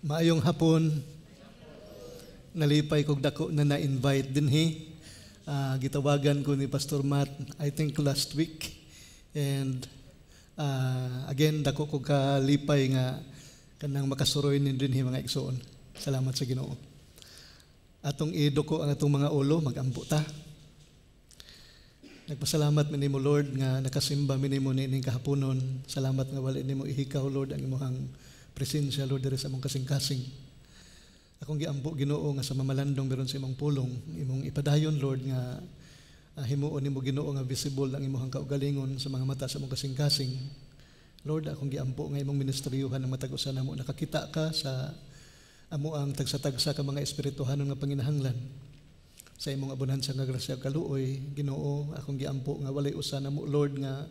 Maayong hapon. Nalipay kog dako na na-invite dinhi. Gitawagan ko ni Pastor Matt, I think last week. And again, dako ko kalipay nga kanang makasuroy ni dinhi, mga igsoon. Salamat sa Ginoo. Atong iduko ang atong mga ulo, magampo ta. Nagpasalamat mi nimo, Lord, nga nakasimba mi nimo niining kahaponon. Salamat nga wala nimo ihikaw, Lord, ang imong presensya, Lord, diri sa among kasing-kasing. Akong giampo, Ginoo, nga sa mamalandong meron sa imong pulong, imong ipadayon, Lord, nga himuon nimo, Ginoo, nga visible ang imong kaugalingon sa mga mata sa among kasing-kasing. Lord, akong giampo nga imong ministeryuhan ang matag usa namo, nakakita ka sa amo ang tagsa-tagsa ka mga espirituhanon nga panginahanglan. Sa imong abundansya nga grasya ug kaluoy, Ginoo, akong giampo nga walay usa namo, Lord, nga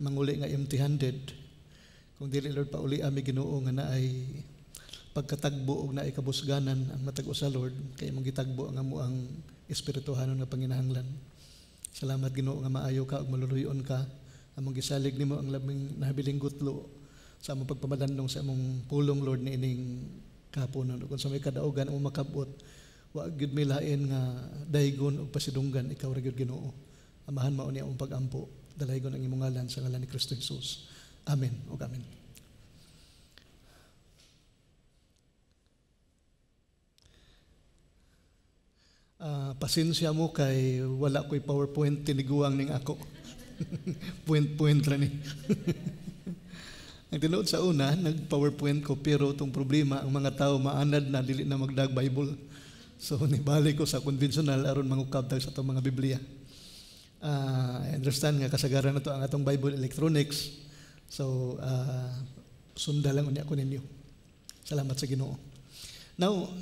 manguli nga empty-handed. Kung dili, Lord, pauli ami, Ginoo, nga naay pagkatagbo ug naay kabusganan ang matag usa, Lord, kay imong gitagbo ang amo ang espirituhanon nga panginahanglan. Salamat, Ginoo, nga maayo ka ug maluluyon ka. Among gisalig nimo ang labing nahabiling gutlo sa among pagpamalandong sa among pulong, Lord, niining kahaponon. Ug kung sa may kadaugan among makabot, wa gyud mi lain nga daygon ug pasidunggan, ikaw ra gyud, Ginoo. Amahan, mao ni among pagampo. Dalaygon ang imong ngalan sa ngalan ni Kristo Jesus. Amen ug amen. Pasensya mo kay wala ko'y PowerPoint, tiniguang ning ako. Point-point ra ni. Ang tinuod sa una, nag-PowerPoint ko, pero itong problema, ang mga tao maanad na, dili na magdag Bible. So nibalik ko sa konvensyonal aron mangukab sa atong mga Biblia. I understand nga kasagaran na to ang atong Bible electronics. So sunda lang unya ko ninyo. Salamat sa Ginoo. Now,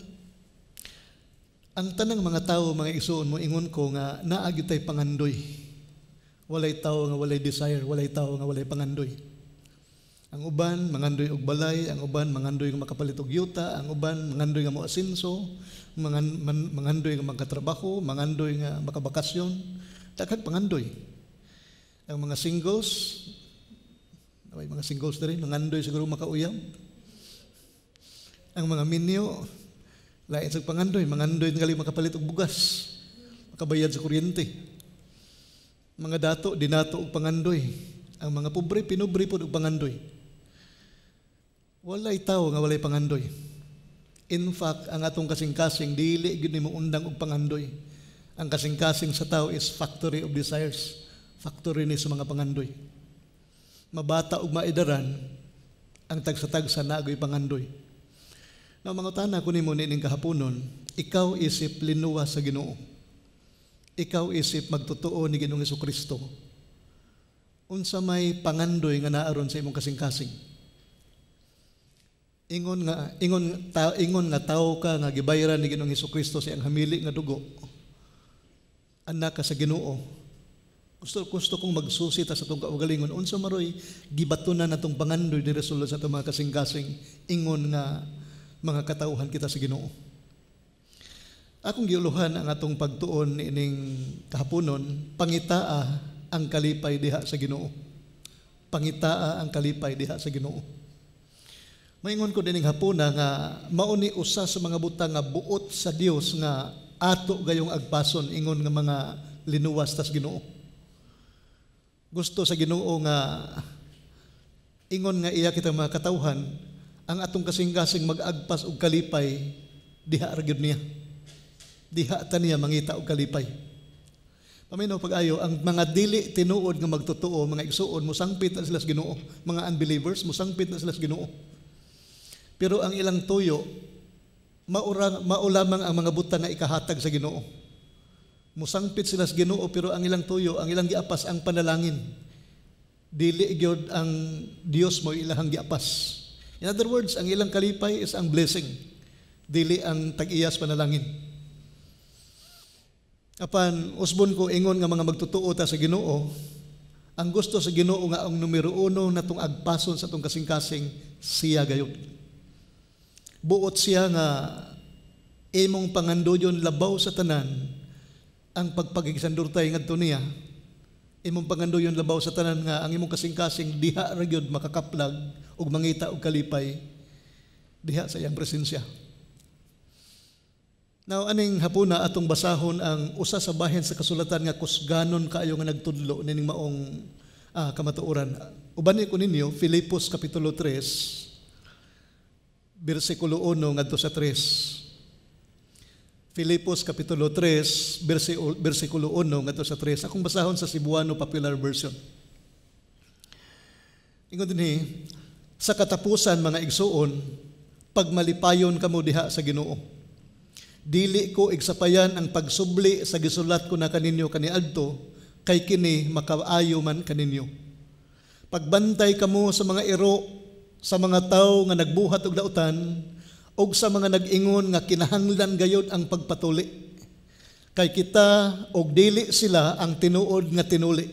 ang tanang mga tao, mga igsuon, mo ingon ko nga naa gyud tay pangandoy. Walay tao nga walay desire, walay tao nga walay pangandoy. Ang uban mangandoy og balay, ang uban mangandoy nga makapalit og yuta, ang uban mangandoy nga moasenso, mangandoy nga magkatrabaho, mangandoy nga makabakasyon, daghang pangandoy. Ang mga singles, may mga singles diri, mangandoy siguro makauyab. Ang mga minyo, lain sa pangandoy, mangandoy nga makapalit og bugas, makabayad sa kuryente. Mga dato, dinato og pangandoy. Ang mga pobre, pinubre pod og pangandoy. Walay tao nga walay pangandoy. In fact, ang atong kasing-kasing dili gyud nimo undang og pangandoy. Ang kasing-kasing sa tao is factory of desires. Factory ni sa mga pangandoy. Mabata og maidaran, ang tagsa-tagsa naagoy pangandoy. Now, mangutana ko nimo niining kahaponon, ikaw isip linuwa sa Ginoo. Ikaw isip magtotoo ni Ginoong Hesukristo. Unsa may pangandoy nga naaron sa imong kasing-kasing? Ingon nga tawo ka nga gibayaran ni Ginoong Hesukristo sa iyang hamili nga dugo. Anak ka sa Ginoo. Gusto kong magsusi ta sa atong kaugalingon unsa maroy gibatunan natong pangandoy diri sulod sa atong mga kasing-kasing ingon nga mga katawhan kita sa Ginoo. Akong giuluhan ang atong pagtuon niining kahaponon, pangitaa ang kalipay diha sa Ginoo. Pangitaa ang kalipay diha sa Ginoo. Maingon ko dining hapuna nga mao ni usa sa mga butang nga buot sa Dios nga ato gayong agpason ingon nga mga linuwas tas Ginoo. Gusto sa Ginoo nga ingon nga iya kita mga katawhan, ang atong kasing-kasing mag-agpas og kalipay diha ra gyud niya. Diha ta niya mangita og kalipay. Paminaw pag-ayo, ang mga dili tinuod nga magtotoo, mga igsuon, mosangpit na sila sa Ginoo. Mga unbelievers, mosangpit na sila sa Ginoo. Pero ang ilang tuyo, mao lamang ang mga butang nga ikahatag sa Ginoo. Mosangpit sila sa Ginoo, pero ang ilang tuyo, ang ilang giapas ang panalangin. Dili gyud ang Dios mo ilahang giapas. In other words, ang ilang kalipay is ang blessing. Dili ang tag-iyas panalangin. Apan usbon ko ingon nga mga magtotoo ta sa Ginoo, ang gusto sa Ginoo nga ang numero uno natong agpason sa atong kasing-kasing siya gayud. Buot siya nga imong pangandoyon labaw sa tanan ang pagpagigsandurtay ngadto niya. Imong pangandoyon labaw sa tanan nga ang imong kasing-kasing diha ra gyud makakaplag ug mangita og kalipay. diha sa iyang presensya. Now, aning hapuna, atong basahon ang usa sa bahin sa kasulatan nga kusganon kaayo nga nagtudlo nining maong kamatuoran. Ubani ko ninyo Filipos kapitulo 3 bersikulo 1 ngadto sa 3. Filipos kapitulo 3 bersikulo 1 ngadto sa 3. Akong basahon sa Cebuano Popular Version. Ingon dinhi, "Sa katapusan, mga igsuon, pagmalipayon kamo diha sa Ginoo. Dili ko igsapayan ang pagsubli sa gisulat ko na kaninyo kaniadto, kay kini makaayo man kaninyo. Pagbantay kamo sa mga iro, sa mga tawo nga nagbuhat og dautan, ug sa mga nag-ingon nga kinahanglan gayod ang pagpatuli. Kay kita og dili sila ang tinuod nga tinuli.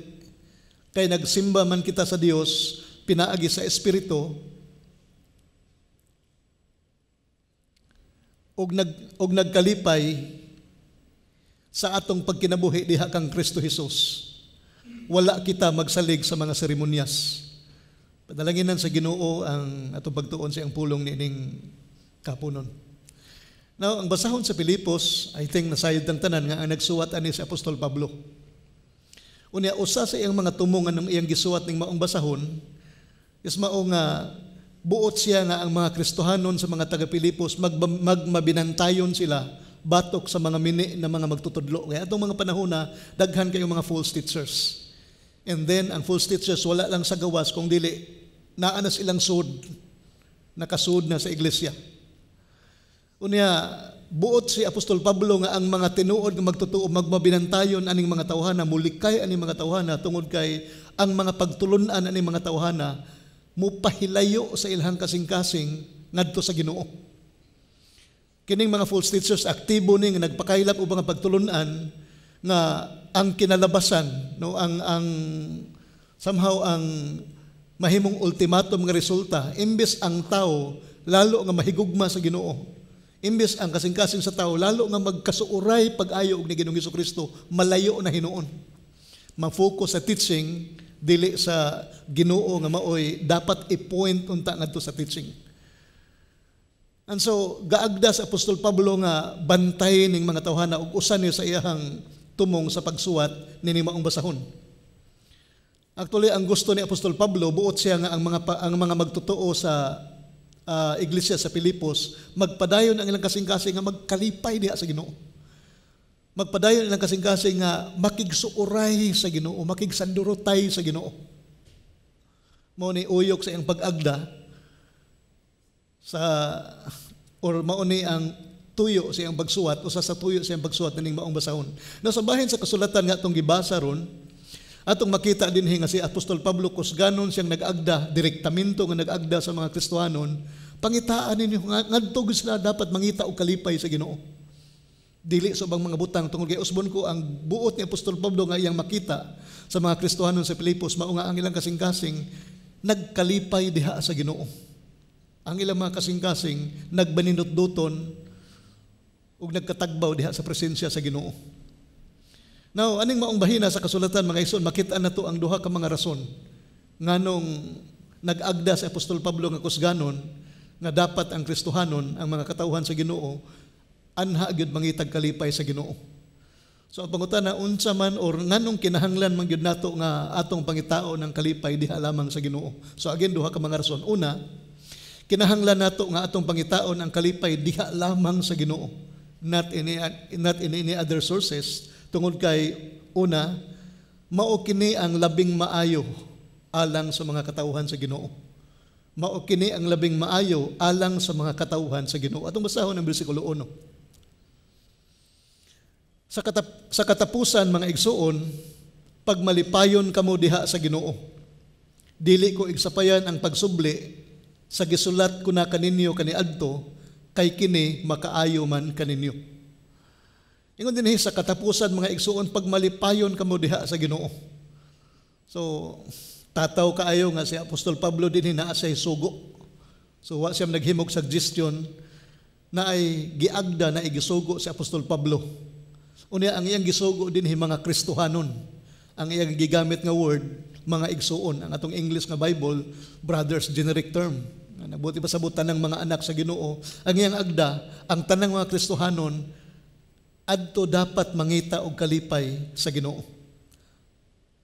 Kay nagsimba man kita sa Dios pinaagi sa Espiritu ug nagkalipay sa atong pagkinabuhi diha kang Kristo Hesus. Wala kita magsalig sa mga seremonyas." Panalanginan sa Ginoo ang atong pagtuon sa iyang pulong niining kapunon. Now, ang basahon sa Pilipos, I think nasayod ng tanan nga ang nagsuwat ani si Apostol Pablo. Unya, usa sa iyang mga tumong anong iyang gisuwat ning maong basahon is mao nga buot siya nga ang mga Kristohanon sa mga taga-Pilipos magmabinantayon sila batok sa mga mini na mga magtutudlo. Kaya atong mga panahon na daghan kayo mga false teachers. And then ang false teachers, wala lang sa gawas kung dili naa na silang sud, nakasud na sa iglesia. Unya, buot si Apostol Pablo nga ang mga tinuod nga magtotoo magmabinantayon aning mga tawhana, mulikay aning mga tawhana, tungod kay ang mga pagtulun-an aning mga tawhana mupahilayo sa ilahang kasing-kasing ngadto sa Ginoo. Kining mga false teachers, aktibo ning nagpakaylap og mga pagtulun-an nga ang kinalabasan, no, ang somehow ang mahimong ultimatum nga resulta, imbes ang tao lalo nga mahigugma sa Ginoo, imbes ang kasing-kasing sa tao lalo nga magkasuuray pag-ayo og ni Ginoong Kristo, malayo na hinuon. Ma-focus sa teaching, dili sa Ginoo nga maoy dapat i-point unta ngadto sa teaching. And so gaagda sa Apostol Pablo nga bantay ning mga tawhana, ug usa ni sa iyahang tumong sa pagsuwat nining maong basahon. Actually, ang gusto ni Apostol Pablo, buot siya nga ang mga magtotoo sa iglesia sa Pilipos magpadayon ang ilang kasing-kasing nga magkalipay diha sa Ginoo. Magpadayon ilang kasing-kasing nga makigsuoray sa Ginoo, makigsandurotay sa Ginoo. Mao ni uyok sa iyang pag-agda sa or mao ni ang tuyo sa iyang pagsuwat, usa sa tuyo sa iyang pagsuwat nining maong basahon. Now, sa bahin sa kasulatan nga atong gibasa ron, atong makita dinhi nga si Apostol Pablo kusganon siyang nag-agda, direktamento nga nag-agda sa mga Kristohanon, pangitaan ninyo nga ngadto sila dapat mangita og kalipay sa Ginoo. Dili sa ubang mga butang, tungod kay usbon ko ang buot ni Apostol Pablo nga iyang makita sa mga Kristohanon sa Pilipos mao nga ang ilang kasing-kasing nagkalipay diha sa Ginoo. Ang ilang mga kasing-kasing nagbaninutduton ug nagkatagbaw diha sa presensya sa Ginoo. Now, aning maong bahina sa kasulatan, mga igsoon, makita nato ang duha ka mga rason nganong nag-agda si Apostol Pablo nga kusganon nga dapat ang Kristohanon, ang mga katawhan sa Ginoo, anha gyud mangitag kalipay sa Ginoo. So ang pangutana, unsa man or nganong kinahanglan man gyud nato nga atong pangitao ng kalipay diha lamang sa Ginoo? So again, duha ka mga rason. Una, kinahanglan nato nga atong pangitaon ang kalipay diha lamang sa Ginoo, not in any other sources, tungod kay una, mao kini ang labing maayo alang sa mga katawhan sa Ginoo. Mao kini ang labing maayo alang sa mga katawhan sa Ginoo. Atong basahon ang bersikulo 1. "Sa katapusan, mga igsuon, pagmalipayon kamo diha sa Ginoo. Dili ko igsapayan ang pagsubli sa gisulat ko na kaninyo kaniadto, kay kini makaayo man kaninyo." Ingon dinhi, "Sa katapusan, mga igsuon, pagmalipayon kamo diha sa Ginoo." So tataw kaayo nga si Apostol Pablo dinhi naa siya sugo. So wa siya naghimog suggestion na ay giagda na igisugo si Apostol Pablo. Unya, ang iyang gisugo dinhi mga Kristohanon. Ang iyang gigamit nga word, mga igsuon. Ang atong English nga Bible, brothers, generic term. Nabuti pasabot tanang mga anak sa Ginoo. Ang iyang agda, ang tanang mga Kristohanon adto dapat mangita og kalipay sa Ginoo.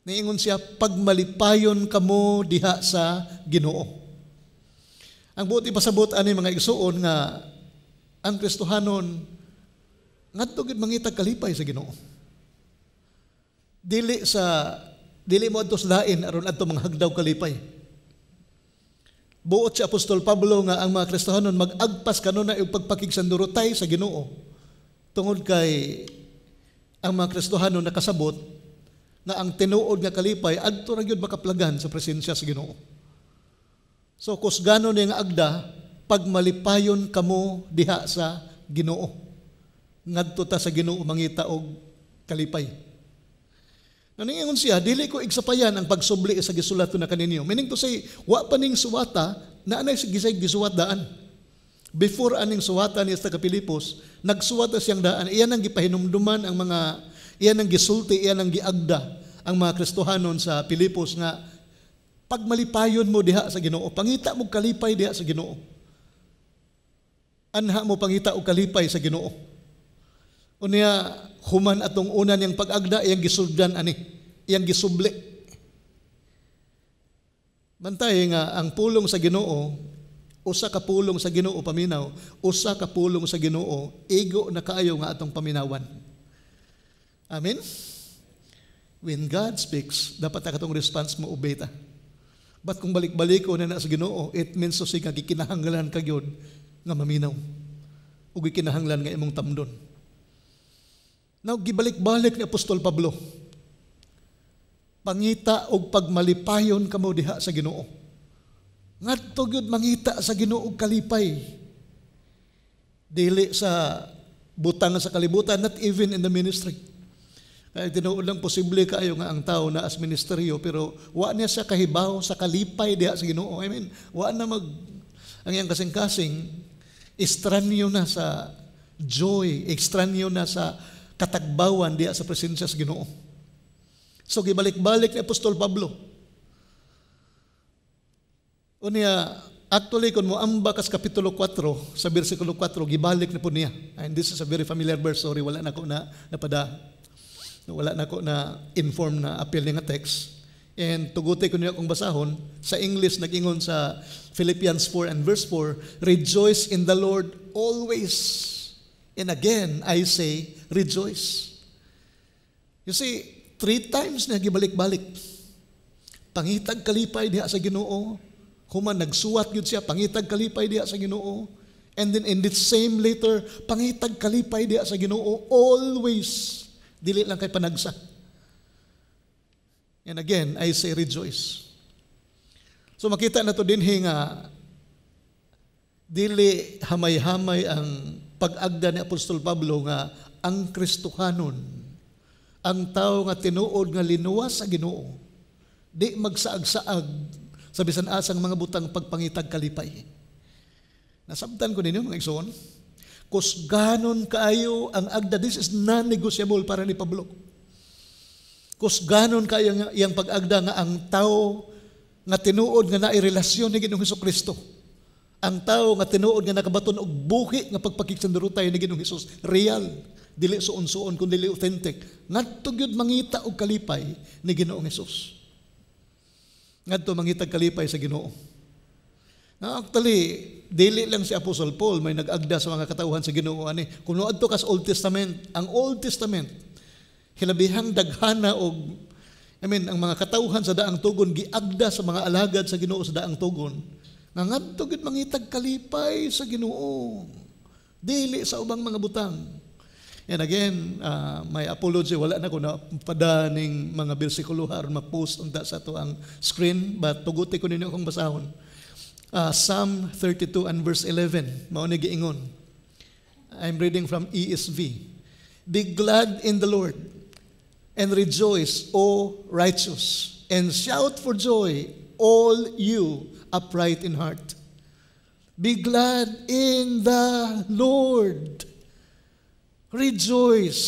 Niingon siya, "Pagmalipayon kamo diha sa Ginoo." Ang buot ipasabot ani, mga igsuon, nga ang Kristohanon ngadto gid mangita kalipay sa Ginoo. Dili mo adto sa lain aron adto manghagdaw kalipay. Buot si Apostol Pablo nga ang mga Kristohanon mag-agpas kanunay og pagpakigsandurotay sa Ginoo. Tungod kay ang mga Kristohanon nakasabot nga ang tinuod nga kalipay adto ra gyud makaplagan sa presensya sa Ginoo. So kusganon niya nga agda, "Pagmalipayon kamo diha sa Ginoo." Ngadto ta sa Ginoo mangita og kalipay. Naningon siya, "Dili ko igsapayan ang pagsubli sa gisulat ko na kaninyo." Meaning to say, wa pa ning suwata, na anay gisay gisuwat daan. Before aning suwata niya sa Pilipos, nagsuwata siyang daan. Iyan ang gipahinumduman ang mga, iyan ang gisulti, iyan ang giagda ang mga Kristohanon sa Pilipos nga pagmalipayon mo diha sa Ginoo, pangita mo kalipay diha sa Ginoo. Anha mo pangita og kalipay sa Ginoo. Unya human atong una niyang pag-agda, iyang gisuldan ani, iyang gisubli. Bantay nga ang pulong sa Ginoo, usa ka pulong sa Ginoo paminaw, usa ka pulong sa Ginoo, igo na kaayo nga atong paminawan. Amen? When God speaks, dapat ang atong response mo obey ta. But kung balik-balik ko na na sa Ginoo, it means to say nga gikinahanglan ka gyud nga maminaw. Ug gikinahanglan nga imong tamdon. Now, gibalik-balik ni Apostol Pablo. "Pangita og pagmalipayon kamo diha sa Ginoo." Ngadto gyud mangita sa Ginoo og kalipay. Dili sa butang sa kalibutan, not even in the ministry. Kaya tinuod lang, posible kaayo nga ang tao na as ministeryo pero wa niya siya kahibaw sa kalipay diha sa Ginoo. I mean, wa na mag ang iyang kasing-kasing estranyo na sa joy, estranyo na sa katagbawan diha sa presensya sa Ginoo. So gibalik-balik ni Apostol Pablo. Unya, actually, kung moamba kas Kapitulo 4, sa versikulo 4, gibalik na po niya. And this is a very familiar verse. Sorry, wala na ko na napada. Wala na ko na inform na apil nga text. And tuguti ko niya kung basahon, sa English nag-ingon sa Philippians 4 and verse 4, "Rejoice in the Lord always. And again, I say, rejoice." You see, three times na gibalik-balik. Pangitag kalipay diha sa Ginoo. Human nagsuwat gyud siya, pangitag kalipay diha sa Ginoo. And then in this same letter, pangitag kalipay diha sa Ginoo always. Dili lang kay panagsa. And again, I say rejoice. So makita na to dinhi nga dili hamay-hamay ang pag-agda ni Apostol Pablo nga ang Kristohanon, ang tao nga tinuod nga linuwas sa Ginoo, di magsaag-saag sa bisan asang mga butang pagpangitag kalipay. Nasabtan ko ninyo, mga igsoon. Kusganon kaayo ang agda. This is non-negotiable para ni Pablo. Kusganon kaayo iyang pag-agda nga ang tao nga tinuod nga naay relasyon ni Ginoong Hesus Kristo. Ang tao nga tinuod nga nakabaton og buhi nga pagpakigsandurotay ni Ginoong Hesus, real, dili suon-suon kun dili authentic. Ngadto gyud mangita og kalipay ni Ginoong Hesus. Ngadto mangita kalipay sa Ginoo. Na actually, dili lang si Apostle Paul may nag-agda sa mga katawhan sa Ginoo ani. Kung adto kas Old Testament, ang Old Testament hilabihang daghana og, I mean, ang mga katawhan sa daang tugon giagda sa mga alagad sa Ginoo sa daang tugon nga ngadto gid mangitag kalipay sa Ginoo. Dili sa ubang mga butang. And again, my apology, wala na ko na pada ning mga bersikulo aron ma-post unta sa ato ang screen, but tuguti ko ninyo akong basahon. Psalm 32 and verse 11, mao ni giingon. I'm reading from ESV. "Be glad in the Lord and rejoice, O righteous, and shout for joy, all you upright in heart." Be glad in the Lord. Rejoice.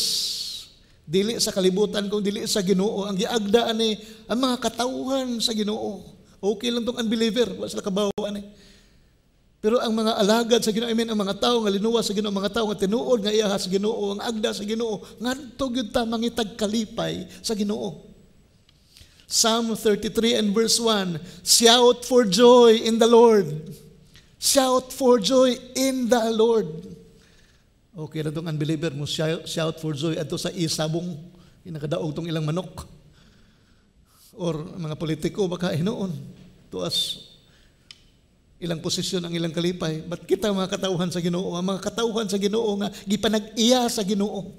Dili sa kalibutan kung dili sa Ginoo. Ang giagda ani ang mga katawhan sa Ginoo. Okay lang tong unbeliever, wala sila kabaw ani. Pero ang mga alagad sa Ginoo, I mean, ang mga tao nga linuwas sa Ginoo, mga tao nga tinuod nga iya sa Ginoo, ang agda sa Ginoo, ngadto gyud ta mangitag kalipay sa Ginoo. Psalm 33 and verse 1, "Shout for joy in the Lord. Shout for joy in the Lord." Okay na tong unbeliever mo shout for joy adto sa e-sabong, nakadaog tong ilang manok. Or mga politiko baka hinuon tuas ilang posisyon ang ilang kalipay. But kita mga katauhan sa Ginoo, ang mga katauhan sa Ginoo nga gipanag-iya sa Ginoo,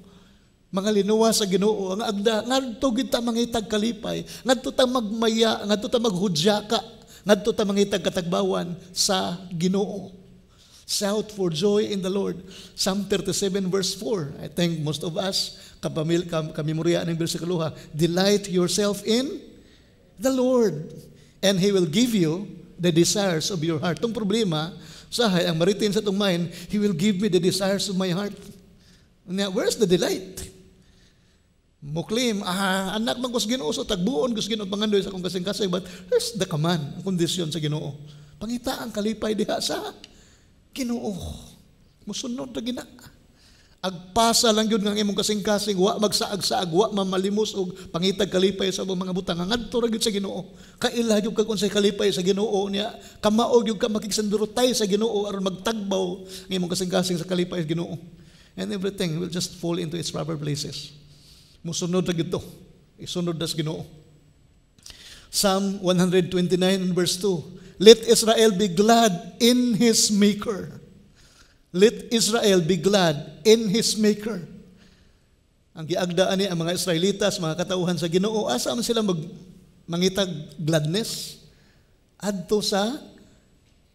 mga linuwas sa Ginoo, ang agda, ngadto gyud ta mangitag kalipay, ngadto ta magmaya, ngadto ta maghudyaka, ngadto ta mangitag katagbawan sa Ginoo. Shout for joy in the Lord. Psalm 37 verse 4. I think most of us kapamil kam, kamemorya ning bersikulo. "Delight yourself in the Lord, and He will give you the desires of your heart." Tong problema, sahay, ang maritin sa tong mind, "He will give me the desires of my heart." Nya, where's the delight? Mo-claim, anak man ko sa Ginoo, so tagbuon ko sa Ginoo pangandoy sa akong kasing-kasing, but here's the command, ang kondisyon sa Ginoo. Pangita ang kalipay diha sa Ginoo. Musunod na gina. Agpasa lang yun nga ang imong kasing-kasing, wa magsaag-saag, wa mamalimos og pangitag kalipay sa ubang mga butang. Ngadto ra gyud sa Ginoo. Kaila gyud kag unsay kalipay sa Ginoo niya. Kamao gyud ka makigsandurotay sa Ginoo aron magtagbaw ang imong kasing-kasing sa kalipay sa Ginoo. And everything will just fall into its proper places. Musunod ra gyud to. Isunod na sa Ginoo. Psalm 129 and verse 2. "Let Israel be glad in his Maker. Let Israel be glad in his Maker." Ang giagda ani ang mga Israelitas, mga katauhan sa Ginoo, asa man sila mag mangitag gladness? Adto sa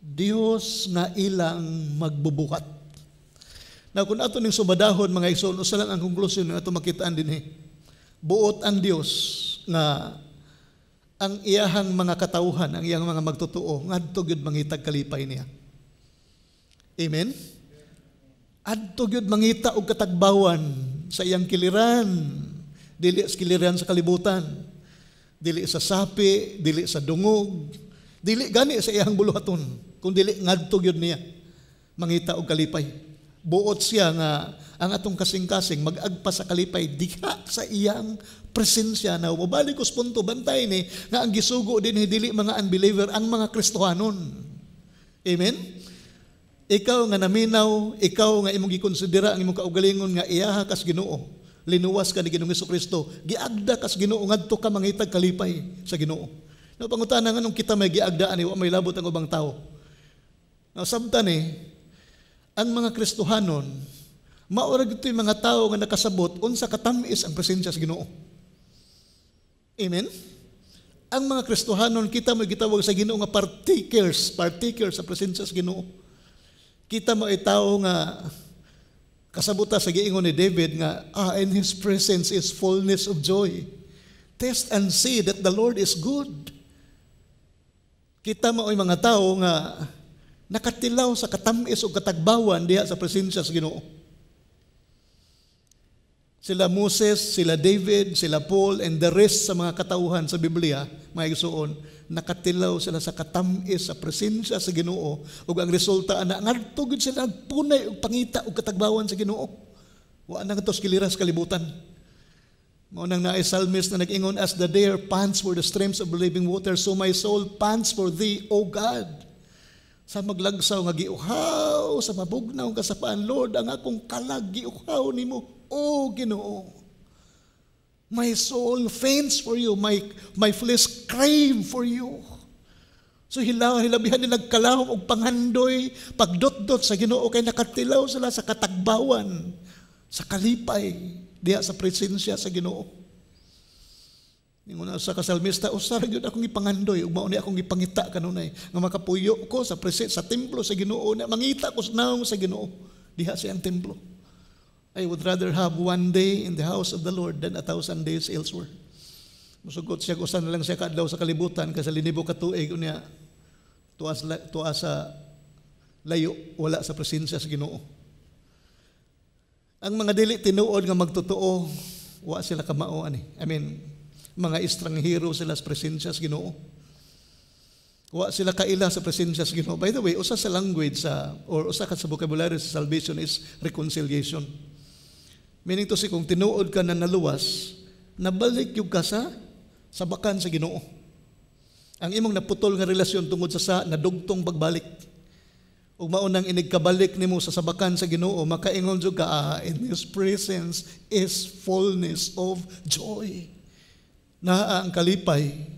Dios nga ilang magbubuhat. Now, kung ato ning subadahon, mga igsoon, usa lang ang konklusyon nga ato makitaan dinhi. Buot ang Dios nga ang iyahang mga katauhan, ang iyang mga magtotoo, ngadto gyud mangitag kalipay niya. Amen? Adto gyud mangita og katagbawan sa iyang kiliran, dili sa kiliran sa kalibutan, dili sa sapi, dili sa dungog, dili gani sa iyang buluhaton, kung dili ngadto gyud niya mangita og kalipay. Buot siya nga ang atong kasing-kasing mag-agpa sa kalipay diha sa iyang presensya. Na mobalik ko sa punto, bantay ni nga ang gisugo din dili mga unbeliever, ang mga Kristohanon. Amen? Ikaw nga naminaw, ikaw nga imong gikonsidera ang imong kaugalingon nga iyaha kas Ginoo. Linuwas ka ni Ginoong Kristo, giagda kas Ginoo, ngadto ka mangitag kalipay sa Ginoo. No, pangutana, nganong kita may giagda ani, wa may labot ang ubang tao? Now, sabtan ni ang mga Kristohanon mao ra gyud mga tao nga nakasabot unsa katamis ang presensya sa Ginoo. Amen? Ang mga Kristohanon, kita mo gitawag sa Ginoo nga partakers, partakers sa presensya sa Ginoo. Kita mo ay tao nga kasabuta sa giingon ni David nga, "In His presence is fullness of joy. Taste and see that the Lord is good." Kita mo ay mga tao nga nakatilaw sa katamis o katagbawan diha sa presensya sa Ginoo. Sila Moses, sila David, sila Paul, and the rest sa mga katauhan sa Biblia, mga igsuon, nakatilaw sila sa katamis sa presensya sa Ginoo ug ang resulta ana, ngadto gyud sila nagpunay og pangita og katagbawan sa Ginoo. Wa na ngadto sa kiliras kalibutan. Mao nang naay psalmist na nag-ingon, "As the deer pants for the streams of living water, so my soul pants for thee, O God." Sa maglagsaw nga giuhaw sa mabugnaw kasapaan, "Lord, ang akong kalag giuhaw nimo, O Ginoo. My soul faints for you, my flesh crave for you." So hilabihan nila nagkalahom og panghandoy, pagdotdot sa Ginoo kay nakatilaw sila sa katagbawan, sa kalipay diha sa presensya sa Ginoo. Ingon sa kasalmista, "Usa ra gyud akong ipangandoy ug mao ni akong ipangita kanunay nga makapuyo ko sa presensya sa templo sa Ginoo, na mangita ko sa nawong sa Ginoo diha sa iyang templo. I would rather have one day in the house of the Lord than 1,000 days elsewhere." Musugot siya, usa na lang siya kaadlaw sa kalibutan kaysa linibo ka tuig unya tuas sa layo, wala sa presensya sa Ginoo. Ang mga dili tinuod nga magtotoo, wa sila kamao ani. I mean, mga estranghero sila sa presensya sa Ginoo. Wa sila kaila sa presensya sa Ginoo. By the way, usa sa language sa or usa ka sa vocabulary sa salvation is reconciliation. Meaning to say, kung tinuod ka na naluwas, nabalik gyud ka sa sabakan sa Ginoo. Ang imong naputol nga relasyon tungod sa nadugtong pagbalik. Ug mao nang inig kabalik nimo sa sabakan sa Ginoo, makaingon jud ka, "Ah, in His presence is fullness of joy." Naa ang kalipay.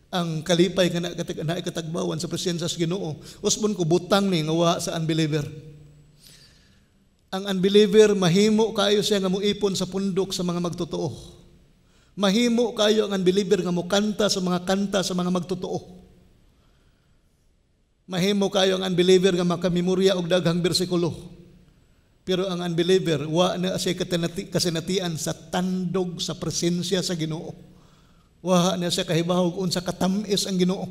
Ang kalipay nga na ikatagbawan sa presensya sa Ginoo. Usbon ko, butang ni nga wa sa unbeliever. Ang unbeliever, mahimo kayo siya nga moipon sa pundok sa mga magtotoo. Mahimo kayo ang unbeliever nga mokanta sa mga kanta sa mga magtotoo. Mahimo kayo ang unbeliever nga makamemorya og daghang bersikulo. Pero ang unbeliever, wa na siya kasinatian sa tandog sa presensya sa Ginoo. Wa na siya kahibaw unsa katamis ang Ginoo.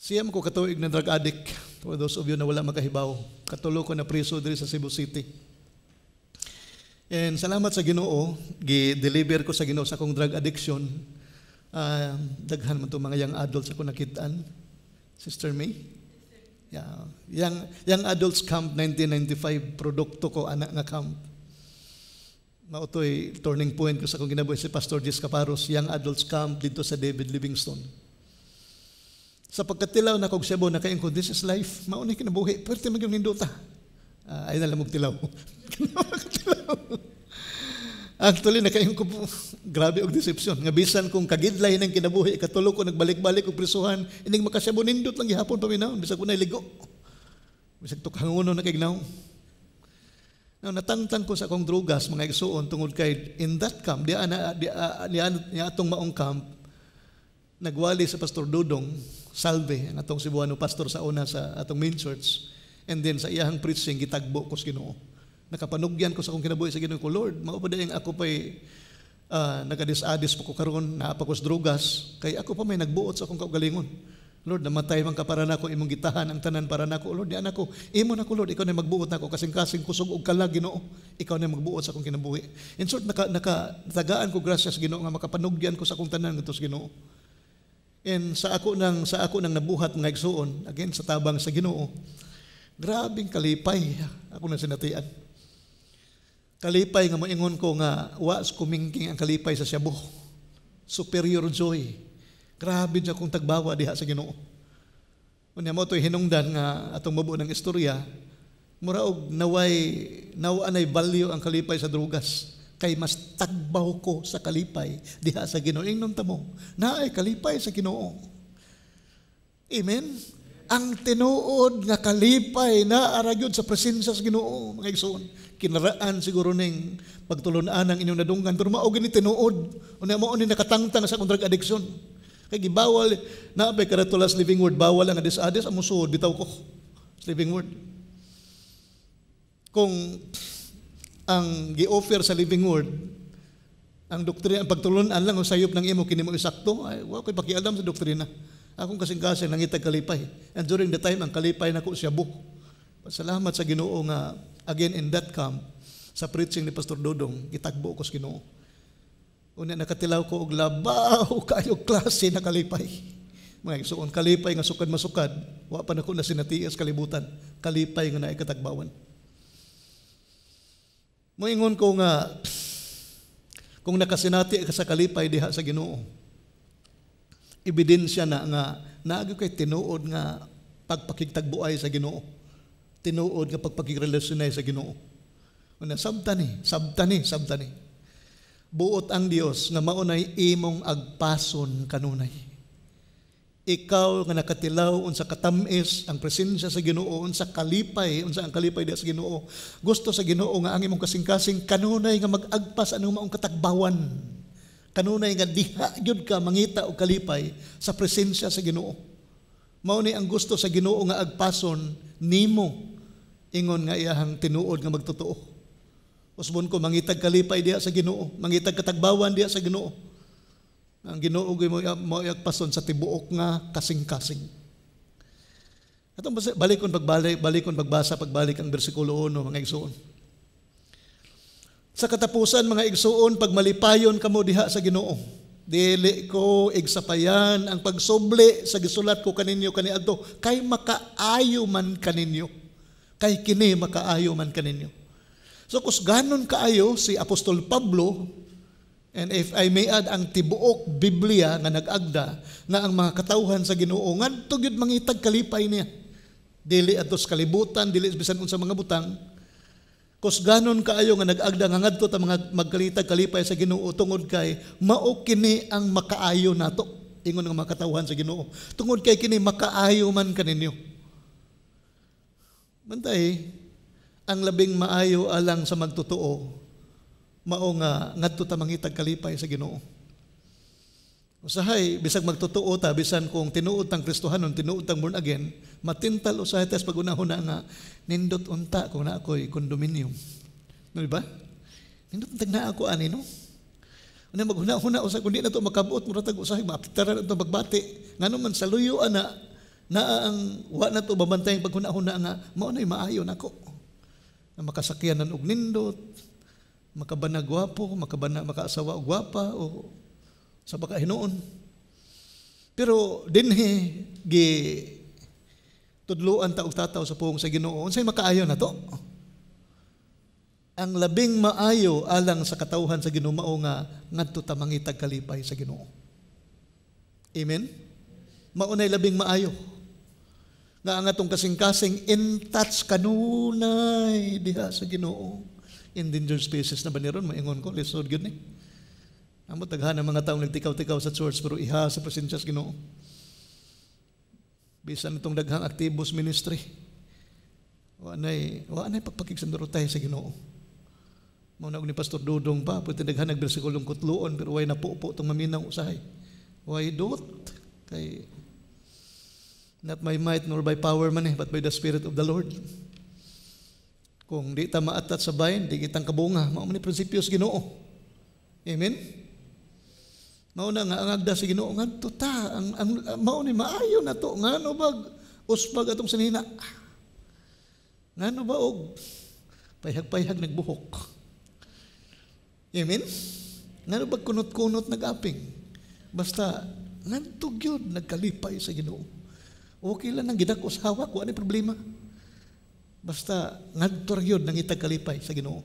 9 ko katuig na drug addict. For those of you na wala makahibaw, katulo ko na priso diri sa Cebu City. And salamat sa Ginoo, gi-deliver ko sa Ginoo sa akong drug addiction. Daghan man to mga young adults ako nakitaan. Sister May? Yeah. Young Adults Camp 1995, produkto ko ana nga camp. Mao to'y turning point ko sa akong kinabuhi, si Pastor Jess Caparos, Young Adults Camp dito sa David Livingstone. Sa pagkatilaw na kog shabu, nakaingon ko, "This is life." Mao ni kinabuhi. Pwerte man gyud nindota. Ay na lamog tilaw. Tilaw. Actually, nakaingon ko, grabe og deception. Nga bisan kung kagidlay ng kinabuhi, katulo ko nagbalik-balik og prisuhan, ining makasyabo, nindot lang gihapon paminawon, bisag ko ligo. Bisag tukhangono na kay gnaw. Now, natangtang ko sa akong drugas, mga igsuon, tungod kay in that camp, di ana di, di, di atong maong camp, nagwali sa Pastor Dudong Salve, ang atong Cebuano pastor sa una sa atong main church. And then sa iyahang preaching, gitagbo ko sa Ginoo. Nakapanugyan ko sa akong kinabuhi sa Ginoo ko, "Lord, mao pa dayang ako pa'y nagadis-adis pa ko karon, naa pa ko sa drugas, kay ako pa may nagbuot sa akong kaugalingon. Lord, namatay man ka para nako, imong gitahan ang tanan para nako. Lord, di ako, imo na ko, Lord, ikaw na magbuot nako, kasing-kasing kusog og kalag, Ginoo. Ikaw na magbuot sa akong kinabuhi." In short, naka tagaan ko grasya sa Ginoo nga makapanugyan ko sa akong tanan ngadto sa Ginoo. And sa ako nang nabuhat, mga igsuon, again sa tabang sa Ginoo, grabing kalipay ako na sinatian. Kalipay nga moingon ko nga wa kumingking ang kalipay sa shabu. Superior joy. Grabe dyan kung tagbawa diha sa Ginoo. Unya mo to'y hinungdan nga atong mabuo ng istorya, mura og naway nawa nay value ang kalipay sa drugas kay mas tagbaw ko sa kalipay diha sa Ginoo. Ingnon ta mo, naay kalipay sa Ginoo. Amen. Ang tinuod nga kalipay na gyud sa presensya sa Ginoo, mga igsoon. Kinaraan siguro ning pagtulunan ang inyong nadunggan, pero mao gini tinuod. Unya mao ni nakatangtang sa akong drug addiction. Kay gibawal na bay karatulas Living Word, bawal ang adis-adis, amo suod bitaw ko. Living Word. Kung ang gi-offer sa Living Word, ang doktrina, ang pagtulunan lang ang sayop ng imo kini mo isakto, ay wa ko'y pakialam sa doktrina. Akong kasing-kasing nangitag kalipay. And during the time, ang kalipay nako shabu. Salamat sa Ginoo nga again in that camp, sa preaching ni Pastor Dodong, gitagbo ko sa Ginoo. Unya nakatilaw ko og labaw kayo klase na kalipay. Mga igsuon, kalipay nga sukad masukad, wa pa nako na sinatias kalibutan. Kalipay nga naay katagbawan. Moingon ko nga kung nakasinati ka sa kalipay diha sa Ginoo, ebidensya na nga naa gyud kay tinuod nga pagpakigtagbuay sa Ginoo. Tinuod nga pagpakigrelasyon sa Ginoo. Una, sabta ni, sabta ni, sabta ni. Buot ang Dios nga mao nay imong agpason kanunay. Ikaw nga nakatilaw unsa katamis ang presensya sa Ginoo, unsa kalipay, unsa ang kalipay diha sa Ginoo. Gusto sa Ginoo nga ang imong kasing-kasing kanunay nga mag-agpas anong maong katagbawan. Kanunay nga diha gyud ka mangita og kalipay sa presensya sa Ginoo. Mao ni ang gusto sa Ginoo nga agpason nimo ingon nga iyahang tinuod nga magtotoo. Usbon ko, mangitag kalipay diha sa Ginoo, mangitag katagbawan diha sa Ginoo. Ang Ginoo gyud mo agpason sa tibuok nga kasing-kasing. Atong balikon pagbalik, balikon pagbasa pagbalik ang bersikulo 1, mga igsuon. Sa katapusan, mga igsuon, pagmalipayon kamo diha sa Ginoo. Dili ko igsapayan ang pagsubli sa gisulat ko kaninyo kaniadto kay makaayo man kaninyo. Kay kini makaayo man kaninyo. So kusganon kaayo si Apostol Pablo, and if I may add, ang tibuok Biblia nga nag-agda nga ang mga katawhan sa Ginoo ngadto gyud mangitag kalipay niya. Dili adto sa kalibutan, dili bisan unsa mga butang. Kusganon kaayo nga nag-agda nga ngadto ta mga magkalitag kalipay sa Ginoo tungod kay mao kini ang makaayo nato. Ingon nga mga katawhan sa Ginoo. Tungod kay kini makaayo man kaninyo. Bantay, ang labing maayo alang sa magtotoo mao nga ngadto ta mangitag kalipay sa Ginoo. Usahay bisag magtotoo ta, bisan kung tinuod tang Kristohanon, tinuod tang born again, matintal usahay tas pagunahon na nga nindot unta kung naa ako'y condominium. No, di ba? Nindot untag naa ako ani, no? Ano maghuna-huna usahay kung di na to makabuot, mura tag usahay maapitara na to magbati. Ngano man sa luyo ana naa ang wa na to babantay ang paghuna-huna nga mao nay maayo nako. Nga makasakyanan og nindot, makabana gwapo, makabana makaasawa og gwapa o sa baka hinuon. Pero dinhi gi tudluan ta og tataw sa pulong sa Ginoo, unsay makaayo nato? Ang labing maayo alang sa katawhan sa Ginoo mao nga ngadto ta mangitag kalipay sa Ginoo. Amen. Mao nay labing maayo. Nga ang atong kasing-kasing in touch kanunay diha sa Ginoo. Endangered species na ba ni ron, maingon ko, lisod gyud ni. Amo daghan ang mga taong nagtikaw-tikaw sa church pero iha sa presensya sa Ginoo. Bisan itong daghang aktibos ministry. Wa nay pagpakigsandurotay sa Ginoo. Mao na ni Pastor Dudong pa, pwede daghan nagbersikulong kutluon pero way napupo tong maminaw usahay. Way dot kay not by might nor by power man eh, but by the Spirit of the Lord. Kung di ta maatat sa bayan, di kitang kabunga. Mao man ni prinsipyo sa Ginoo. Amen? Mao na nga ang agda sa Ginoo ngadto ta ang mao ni maayo na to, ngano bag usbag atong sinina? Ngano ba og payhag-payhag nagbuhok? Amen? Ngano bag kunot-kunot nag-aping? Basta ngadto gyud nagkalipay sa Ginoo. Okay lang nang gidak sa hawak, wa ni problema. Basta ngadto ra gyud nangitag kalipay sa Ginoo.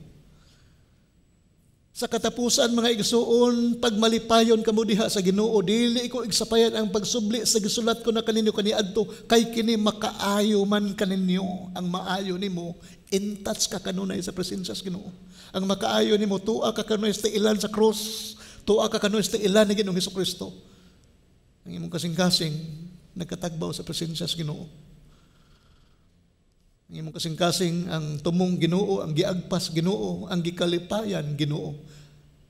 Sa katapusan, mga igsuon, pagmalipayon kamo diha sa Ginoo, dili ko igsapayan ang pagsubli sa gisulat ko na kaninyo kaniadto kay kini makaayo man kaninyo. Ang maayo nimo, in touch ka kanunay sa presensya sa Ginoo. Ang makaayo nimo, tua ka kanunay sa ilan sa cross, tua ka kanunay sa ilan ni Ginoong Hesukristo. Ang imong kasing-kasing nagkatagbaw sa presensya sa Ginoo. Ang imong kasing-kasing ang tumong Ginoo, ang giagpas Ginoo, ang gikalipayan Ginoo.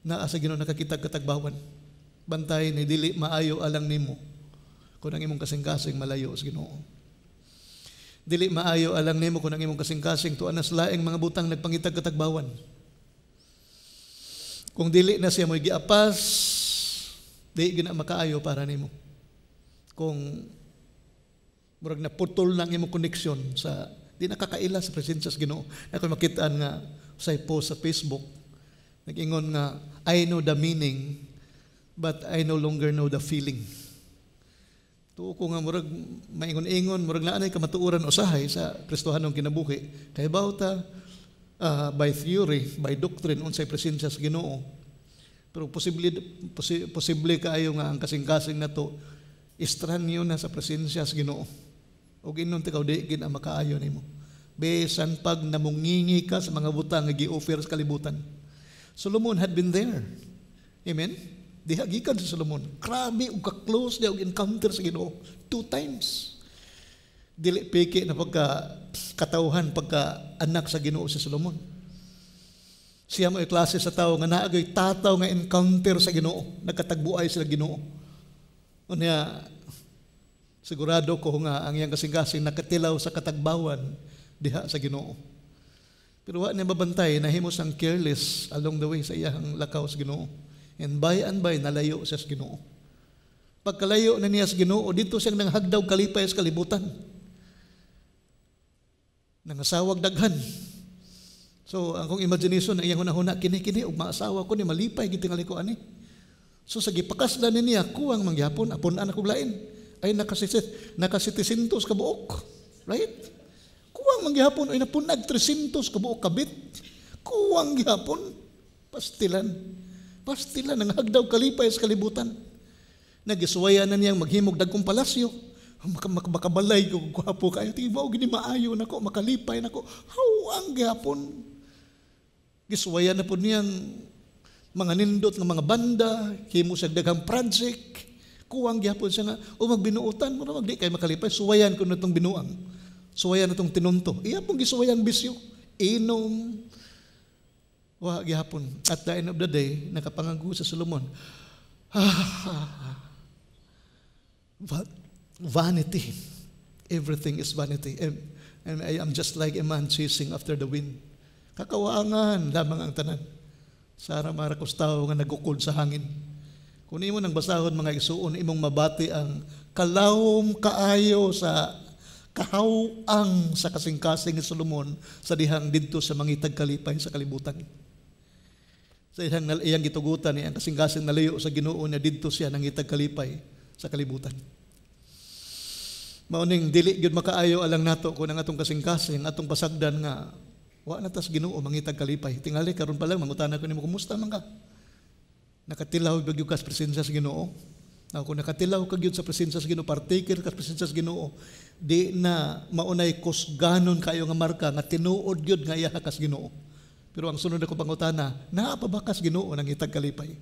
Naa sa Ginoo nakakitag katagbawan. Bantay ni dili maayo alang nimo kung ang imong kasing-kasing malayo sa Ginoo. Dili maayo alang nimo kung ang imong kasing-kasing tuan na sa laing mga butang nagpangitag katagbawan. Kung dili na siya mo'y giapas, di gina makaayo para nimo. Kung murag naputol lang imong koneksyon sa di nakakaila sa presensya sa Ginoo. Ako makitaan nga sa post sa Facebook, nag-ingon nga, "I know the meaning, but I no longer know the feeling." Tuo ko nga murag maingon-ingon, murag naa nay kamatuoran usahay sa Kristohanong kinabuhi. Kay ta by theory, by doctrine, unsay presensya sa Ginoo. Pero posible kaayo nga ang kasing-kasing nato estranyo na sa presensya sa Ginoo. O ginon tikaw, di gid ang makaayo nimo. Bisan pag namungingi ka sa mga butang nga gi-offer sa kalibutan. Solomon had been there. Amen? Diha gikan si Solomon. Grabe og ka-close niya og encounter sa Ginoo two times. Dili peke na pagka katawhan, pagka anak sa Ginoo si Solomon. Siya mo klase sa tao nga naagoy tataw nga encounter sa Ginoo, nagkatagbuay sila Ginoo. Unya sigurado ko nga ang iyang kasing-kasing nakatilaw sa katagbawan diha sa Ginoo. Pero wa niya mabantay, nahimo siyang careless along the way sa iyang lakaw sa Ginoo. And by nalayo siya sa Ginoo. Pagkalayo na niya sa Ginoo, dito siyang nanghagdaw kalipay sa kalibutan. Nangasawag daghan. So, ang kong imagination, ang iyang hunahuna, kini, kini, ug maasawa ko ni, malipay, gitingali ko ani. So sa gipakaslan ni niya, kuwang mangyapon, apon-an akong lain. Ay nakasitisintos kabuok. Right? Kuwang mangyapon, ay napunag 300 kabuok kabit. Kuwang gyapon. Pastilan. Pastilan, ang hagdaw kalipay sa kalibutan. Nagisuwayan na niyang maghimog dagkong palasyo. Makabalay ko, gwapo kayo. Tingin mo, gini maayo nako, makalipay nako. Hawang gyapon. Gisuwayan na po niyang mga nindot ng mga banda, himo siya daghang project. Kuwang gyapon siya nga, o magbinuotan mo na, magdi kay makalipay, suwayan ko na itong binuang. Suwayan na itong tinunto. Iya pong gisuwayan bisyo. Inom. Wa gyapon. At the end of the day, nakapangago sa Solomon. Vanity. Everything is vanity. And I am just like a man chasing after the wind. Kakawaangan lamang ang tanan. Sara marakos tao nga nagukod sa hangin. Kung imo nang basahon, mga igsuon, imong mabati ang kalawom kaayo sa kahawang sa kasing-kasing ni Solomon sa dihang didto sa mangitag kalipay sa kalibutan. Sa iyang gitugutan niya ang kasing-kasing nalayo sa Ginoo niya, didto siya nangitag kalipay sa kalibutan. Mauning dili gyud makaayo alang nato kung ang atong kasing-kasing, atong pasagdan nga wa na tas Ginoo mangitag kalipay. Tingali karon pa lang mangutana ko nimo, kumusta man ka? Nakatilaw ba gyud ka sa presensya sa Ginoo? Now, kung nakatilaw ka gyud sa presensya sa Ginoo, partaker ka sa presensya sa Ginoo, di na maunay kusganon kayo nga marka nga tinuod gyud nga iya ka sa Ginoo. Pero ang sunod ako pangutana, naa pa ba kas Ginoo nangitag kalipay?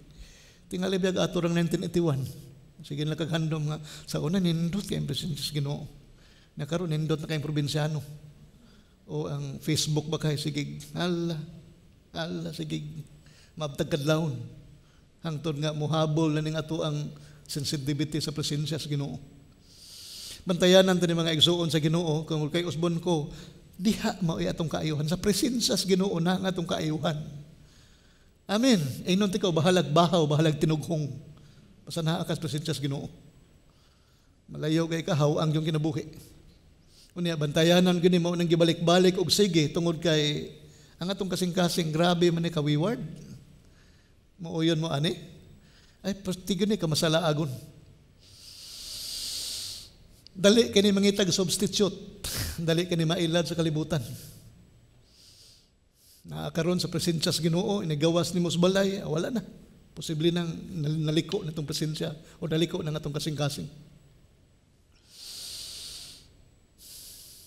Tingali biyag ato rang 1981. Sige lang kag handom nga sa una nindot kay presensya sa Ginoo. Nakaron nindot na kayong probinsyano. O ang Facebook ba kay sige, ala, ala sige mabtag kadlawon. Hangtod nga muhabol na ning ato ang sensitivity sa presensya sa Ginoo. Bantayanan ta ni mga igsuon sa Ginoo, kung kay usbon ko diha mao'y atong kaayuhan sa presensya sa Ginoo na ang atong kaayuhan. Amen. Inon ti ka bahalag bahaw, bahalag tinughong. Basta naa ka sa presensya sa Ginoo. Malayo kay kahaw ang iyong kinabuhi. Unya bantayanan gyud mo nang gibalik-balik og sige tungod kay ang atong kasing-kasing grabe man ni ka-wayward. Mauyon mo ani. Ay pastigon ni ka masalaagon. Dali kini mangitag substitute. Dali kini mailad sa kalibutan. Nakakaroon sa presensya sa Ginoo, inigawas nimo sa balay, wala na. Posible nang naliko na itong presensya o naliko na atong kasing-kasing.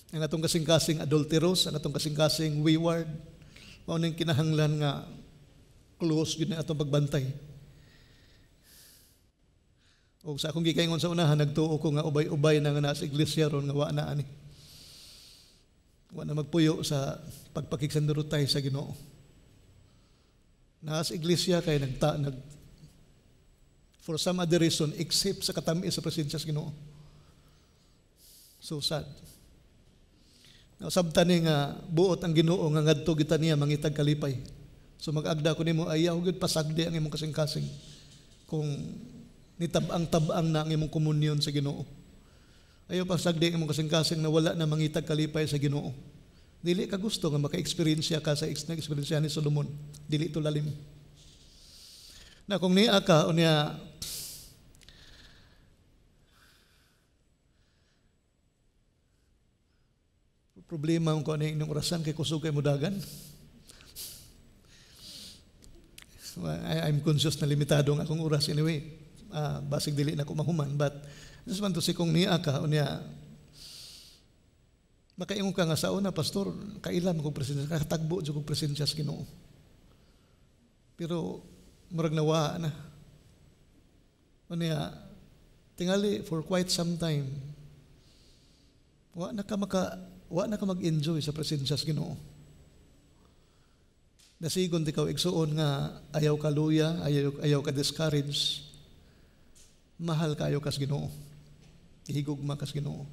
Ang atong kasing-kasing adulterous, ang atong kasing-kasing wayward, mao ning kinahanglan nga close gyud na atong pagbantay. O sa akong gikaingon sa unahan, nagtuo ko nga ubay-ubay na nga nasa iglesia ron nga wa na ani. Wa na magpuyo sa pagpakigsandurutay sa Ginoo. Nasa iglesia kay nag for some other reason except sa katamis sa presensya sa Ginoo. So sad. Nasabtan ni nga buot ang Ginoo nga ngadto kita niya mangitag kalipay. So mag-agda ko nimo ayaw gyud pasagdi ang imong kasing-kasing kung nitab-ang-tab-ang na ang imong komunyon sa Ginoo. Ayaw pasagdi ang imong kasing-kasing na wala na mangitag kalipay sa Ginoo. Dili ka gusto nga maka-experience ka sa na-experience ni Solomon. Dili to lalim. Na kung niya ka o niya problema ko ano inyong orasan kay kusog kay mudagan. I'm conscious na limitado ang akong oras anyway. Basig dili na ko mahuman, but just want to say kung niya ka o niya makaingon ka nga sa una, pastor, kailan kong presensya, kakatagbo jud kong presensya sa Ginoo. Pero murag nawa na. O niya tingali for quite some time wa na ka mag-enjoy sa presensya sa Ginoo. Nasigon di ka igsuon nga ayaw ka luya, ayaw ka discourage. Mahal kayo kas Ginoo. Ihigugma kas Ginoo.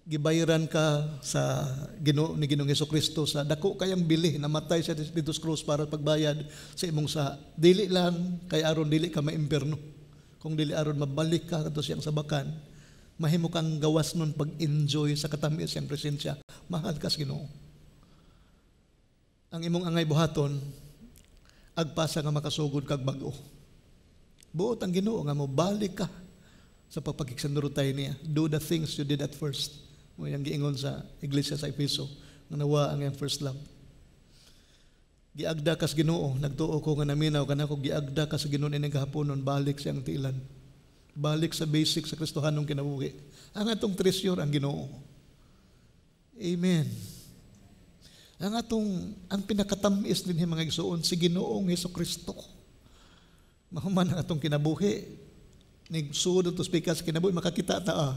Gibayaran ka sa Ginoo ni Ginoong Hesukristo sa dako kayang bili, namatay siya dito sa krus para pagbayad sa imong sa dili lang kay aron dili ka maimpierno. Kung dili aron mabalik ka kadto siyang sabakan, mahimo kang gawas nun pag-enjoy sa katamis siyang presensya. Mahal kas Ginoo. Ang imong angay buhaton agpasa nga makasugod kag bag-o. Buot ang Ginoo nga mobalik ka sa pagpakigsandurotay niya. Do the things you did at first. Mao yang giingon sa iglesia sa Efeso nga nawa ang iyang first love. Giagda kas Ginoo, nagtuo ko nga naminaw kanako, giagda ka sa Ginoo ining kahaponon, balik siyang tiilan. Balik sa basic sa Kristohanong kinabuhi. Ang atong treasure ang Ginoo. Amen. Ang atong ang pinakatamis din, mga igsuon, si Ginoong Hesus Kristo. Mahuman ang atong kinabuhi, nigsuod to speak sa kinabuhi, makakita ta, ah,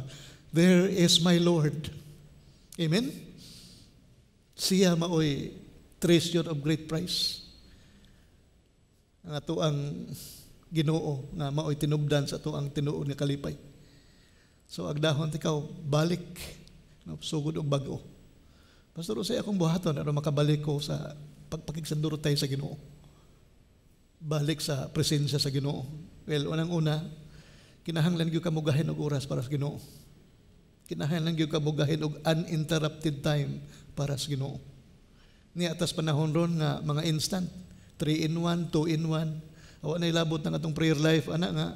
there is my Lord. Amen. Siya maoy treasure of great price. Ang ato ang Ginoo nga maoy tinubdan sa ato ang tinuod nga kalipay. So agdahon tikaw, balik, no, sugod og bag-o. Pastor, unsay akong buhaton aron makabalik ko sa pagpakigsandurotay sa Ginoo? Balik sa presensya sa Ginoo. Well, unang-una, kinahanglan gyud ka mugahin og oras para sa Ginoo. Kinahanglan gyud ka mugahin og uninterrupted time para sa Ginoo. Niya atas panahon ron nga mga instant, 3 in 1, 2 in 1. Awa na ilabot ng atong prayer life ana nga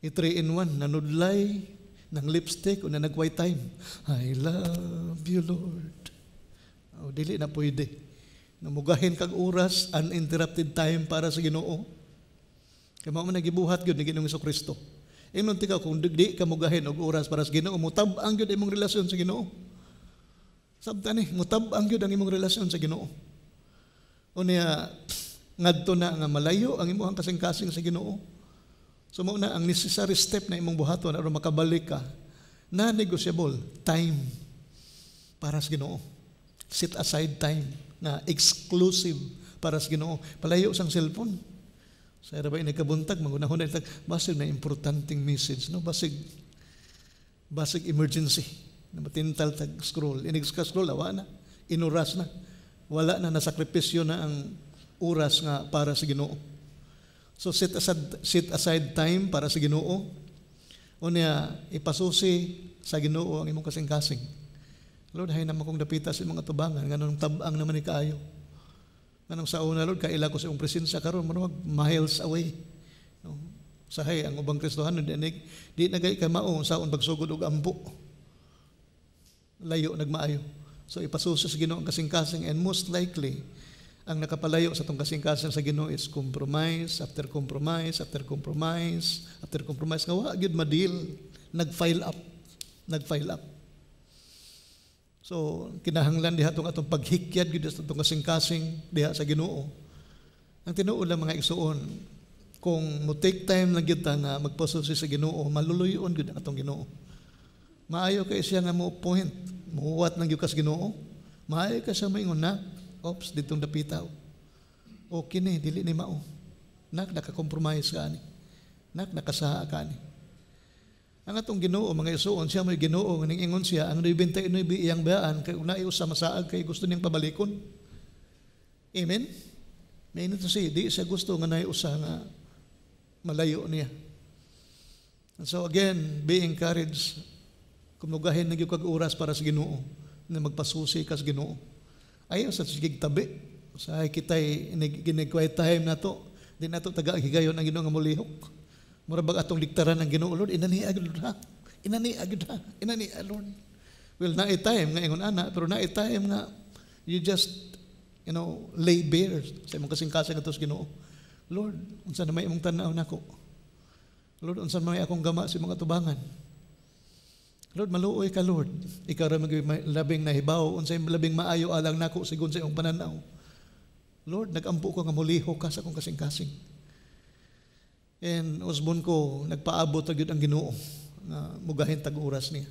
i 3 in 1, nanudlay ng lipstick o na nag-quiet time. I love you, Lord. O, dili na pwede. Namugahin kag oras, uninterrupted time para sa Ginoo. Kay mao man nagibuhat gyud ni Ginoong Kristo. Ingon tika kung di ka mugahin og oras para sa Ginoo, mutab-ang gyud imong relasyon sa Ginoo. Sabta ni, mutab-ang gyud ang imong relasyon sa Ginoo. Unya ngadto na nga malayo ang imong kasing-kasing sa Ginoo. So mao na ang necessary step na imong buhaton aron makabalik ka na negotiable time para sa Ginoo. Set aside time na exclusive para sa Ginoo. Palayo sang cellphone. Sa ba kabuntag mangunahon na basig na importanteng message, no, basig basig emergency na matintal tag scroll. Inig ka scroll, awa na, inuras na, wala na, nasakripisyo na ang oras nga para sa Ginoo. So set aside time para sa Ginoo. Unya ipasusi sa Ginoo ang imong kasing-kasing. Lord, hay naman kong dapita sa imong atubangan, nganong tab-ang naman ni kaayo. Nganong sa una, Lord, kaila ko sa imong presensya, karon murag miles away. No? Sahay ang ubang Kristohanon di, di na gay ka mao saon pagsugod og ampo. Layo nagmaayo. So ipasusi sa Ginoo ang kasing-kasing, and most likely ang nakapalayo sa atong kasing-kasing sa Ginoo is compromise after compromise after compromise after compromise nga wa gyud ma-deal, nag-file up, nag-file up. So kinahanglan diha tong atong paghikyad gyud sa atong kasing-kasing diha sa Ginoo. Ang tinuod lang, mga igsuon, kung mo take time lang gyud ta nga magpasusi sa Ginoo, maluluyon gyud ang atong Ginoo. Maayo kay siya nga mo point, muhuwat lang gyud ka sa Ginoo. Maayo ka siya maingon na, "Ops, ditong dapitaw. O kini, dili ni mao. Nak, naka-compromise ka ani. Nak, nakasaha ka ani." Ang atong Ginoo, mga igsuon, siya may Ginoo nga ingon siya, ang 99 iyang bayaan kay una usa masaag kay gusto niyang pabalikon. Amen? May to say, di siya gusto nga naay usa nga malayo niya. And so again, be encouraged. Kung mugahin na gyud kag oras para sa Ginoo, na magpasusi ka sa Ginoo. Ayaw sa sigig tabi. Sa kita'y ginig quiet time na to, di na to taga higayon ang Ginoo nga mulihok. Mura bag atong liktaran ng Ginoo, "Lord, inani agad ha. Inani agad ha. Inani, Lord." Well, naay time nga ingon ana, pero naay time nga you just lay bare sa imong kasing-kasing ato sa Ginoo. Lord, unsa na may imong tan-aw nako? Lord, unsa may akong gama sa imong atubangan? Lord, maluoy ka, Lord. Ikaw ra may labing nahibaw unsay labing maayo alang nako sigon sa imong pananaw. Lord, nagampo ko nga mulihok ka sa akong kasing-kasing. And usbon ko, nagpaabot ra gyud ang Ginoo nga mugahin tag oras niya.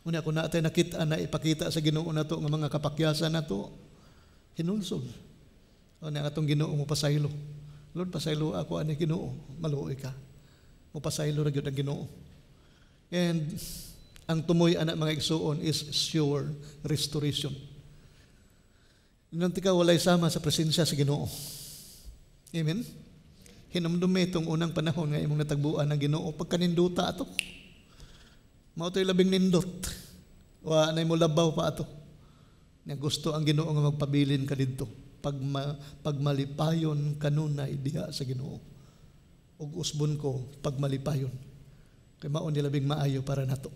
Unya kung naatay nakita na ipakita sa Ginoo nato nga mga kapakyasan nato, hinulsol. Unya ang atong Ginoo mo pasaylo. Lord, pasaylo ako ani, Ginoo, maluoy ka. Mo pasaylo ra gyud ang Ginoo. And ang tumoy ana, mga igsuon, is sure restoration. Ingon tika walay sama sa presensya sa Ginoo. Amen. Hinumdumi itong unang panahon nga imong natagbuan ng Ginoo, pagkaninduta ato. Mao to'y labing nindot. Wa nay mo labaw pa ato. Nga gusto ang Ginoo nga magpabilin ka didto. Pagmalipayon kanunay diha sa Ginoo. Ug usbon ko pagmalipayon. Kay mao ni labing maayo para nato.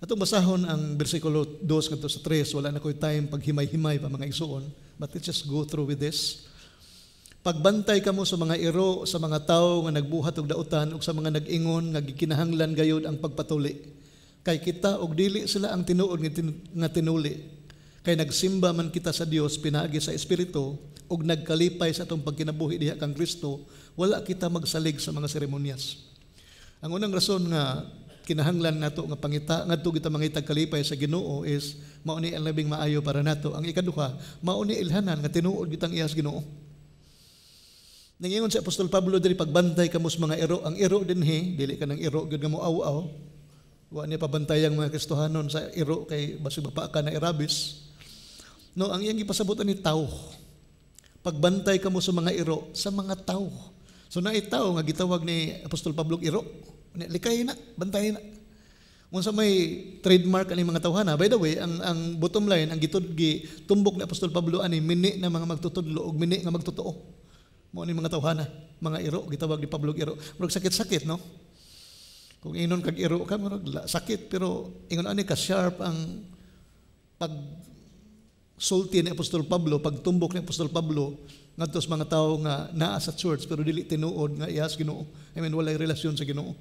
Atong basahon ang bersikulo 2 ngadto sa 3, wala na ko'y time paghimay-himay pa, mga igsuon, but let's just go through with this. Pagbantay kamo sa mga iro, sa mga tawo nga nagbuhat og dautan ug sa mga nag-ingon nga gikinahanglan gayud ang pagpatuli. Kay kita og dili sila ang tinuod nga tinuli. Kay nagsimba man kita sa Dios pinaagi sa Espiritu ug nagkalipay sa atong pagkinabuhi diha kang Kristo, wala kita magsalig sa mga seremonyas. Ang unang rason nga kinahanglan nato nga pangita ngadto kita mangitag kalipay sa Ginoo is mao ni ang labing maayo para nato. Ang ikaduha, mao ni ilhanan nga tinuod kitang iyas Ginoo. Ningingon si Apostol Pablo diri, pagbantay kamo sa mga iro. Ang iro dinhi, dili ka ng iro gyud nga moaw-aw. Wa niya pabantayang mga Kristohanon sa iro kay basig bapa ka na irabis. No, ang iyang gipasabot ani tao. Pagbantay kamo sa mga iro, sa mga tao. So naay tao nga gitawag ni Apostol Pablo iro. Likay na, bantay na. Unsa may trademark ani mga tawhana. By the way, ang bottom line, ang gitud gi tumbok ni Apostol Pablo ani mini na mga magtutudlo ug mini nga magtotoo. Mao ni mga tawhana, mga iro, gitawag ni Pablo iro. Murag sakit-sakit, no? Kung inon kag iro ka, murag sakit, pero ingon ani ka sharp ang pag sulti ni Apostol Pablo, pagtumbok ni Apostol Pablo ngadto sa mga tawo nga naa sa church pero dili tinuod nga iyas Ginoo. I mean, walay relasyon sa Ginoo.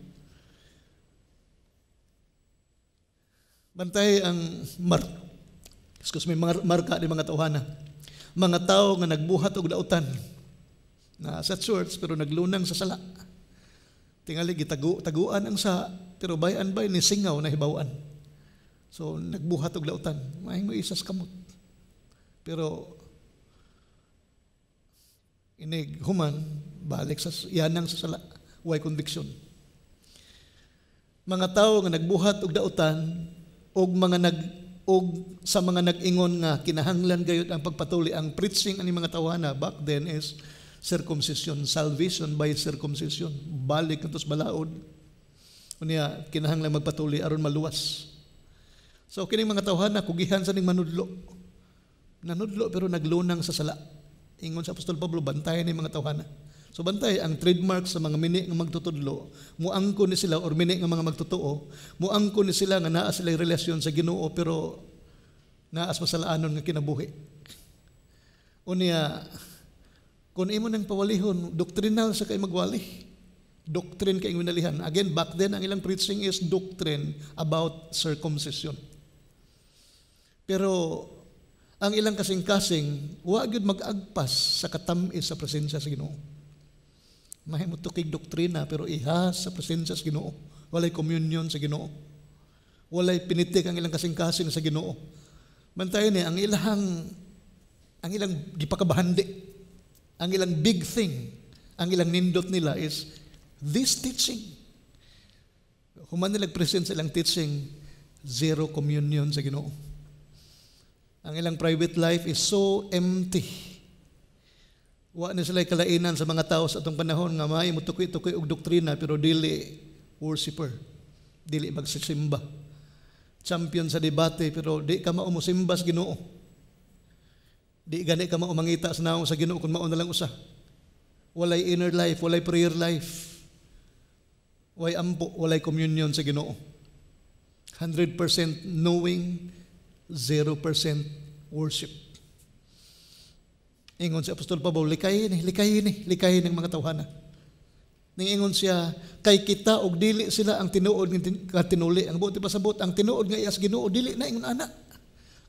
Bantay ang excuse me, marka ni mga tawhana. Mga tao nga nagbuhat og dautan na sa church pero naglunang sa sala. Tingali gitagu taguan ang sa pero by and by ni singaw na hibawan. So nagbuhat og dautan, mahimo isas kamot. Pero inig human balik sa yanang sa sala, way conviction. Mga tao nga nagbuhat og dautan og mga nag og sa mga nag-ingon nga kinahanglan gayud ang pagpatuli. Ang preaching ani mga tawhana back then is circumcision, salvation by circumcision. Balik kadto sa balaod. Unya kinahanglan magpatuli aron maluwas. So kining mga tawhana kugihan sa ning manudlo. Nanudlo pero naglunang sa sala. Ingon sa Apostol Pablo, bantayan ni mga tawhana. So bantay ang trademark sa mga mini nga magtutudlo, muangko ni sila or mini nga mga magtotoo, muangko ni sila nga naa sila relasyon sa Ginoo pero naa sa masalaanon nga kinabuhi. Unya kung imo nang pawalihon, doktrinal sa kay magwali. Doctrine kay winalihan. Again, back then ang ilang preaching is doctrine about circumcision. Pero ang ilang kasing-kasing, wa gyud mag-agpas sa katam-is sa presensya sa Ginoo. Mahimo tukig doktrina pero ihas sa presensya sa Ginoo. Walay communion sa Ginoo. Walay pinitik ang ilang kasing-kasing sa Ginoo. Bantayan ni ang ilang gipakabahandi, ang ilang big thing, ang ilang nindot nila is this teaching. Human nila present sa ilang teaching, zero communion sa Ginoo. Ang ilang private life is so empty. Wa ni sila kalainan sa mga tao sa atong panahon nga may mutukoy-tukoy og doktrina pero dili worshipper, dili magsisimba. Champion sa debate pero di ka mao mosimba sa Ginoo. Di gani ka mao mangita sa naong sa Ginoo kung mao na lang usa. Walay inner life, walay prayer life. Walay ampo, walay communion sa Ginoo. 100% knowing, 0% worship. Ingon si Apostol Pablo, likay ni, likay ni, likay ng mga tawhana. Ningingon siya, kay kita og dili sila ang tinuod nga tinuli. Ang buot pasabot, ang tinuod nga iyas Ginoo dili na ingon ana.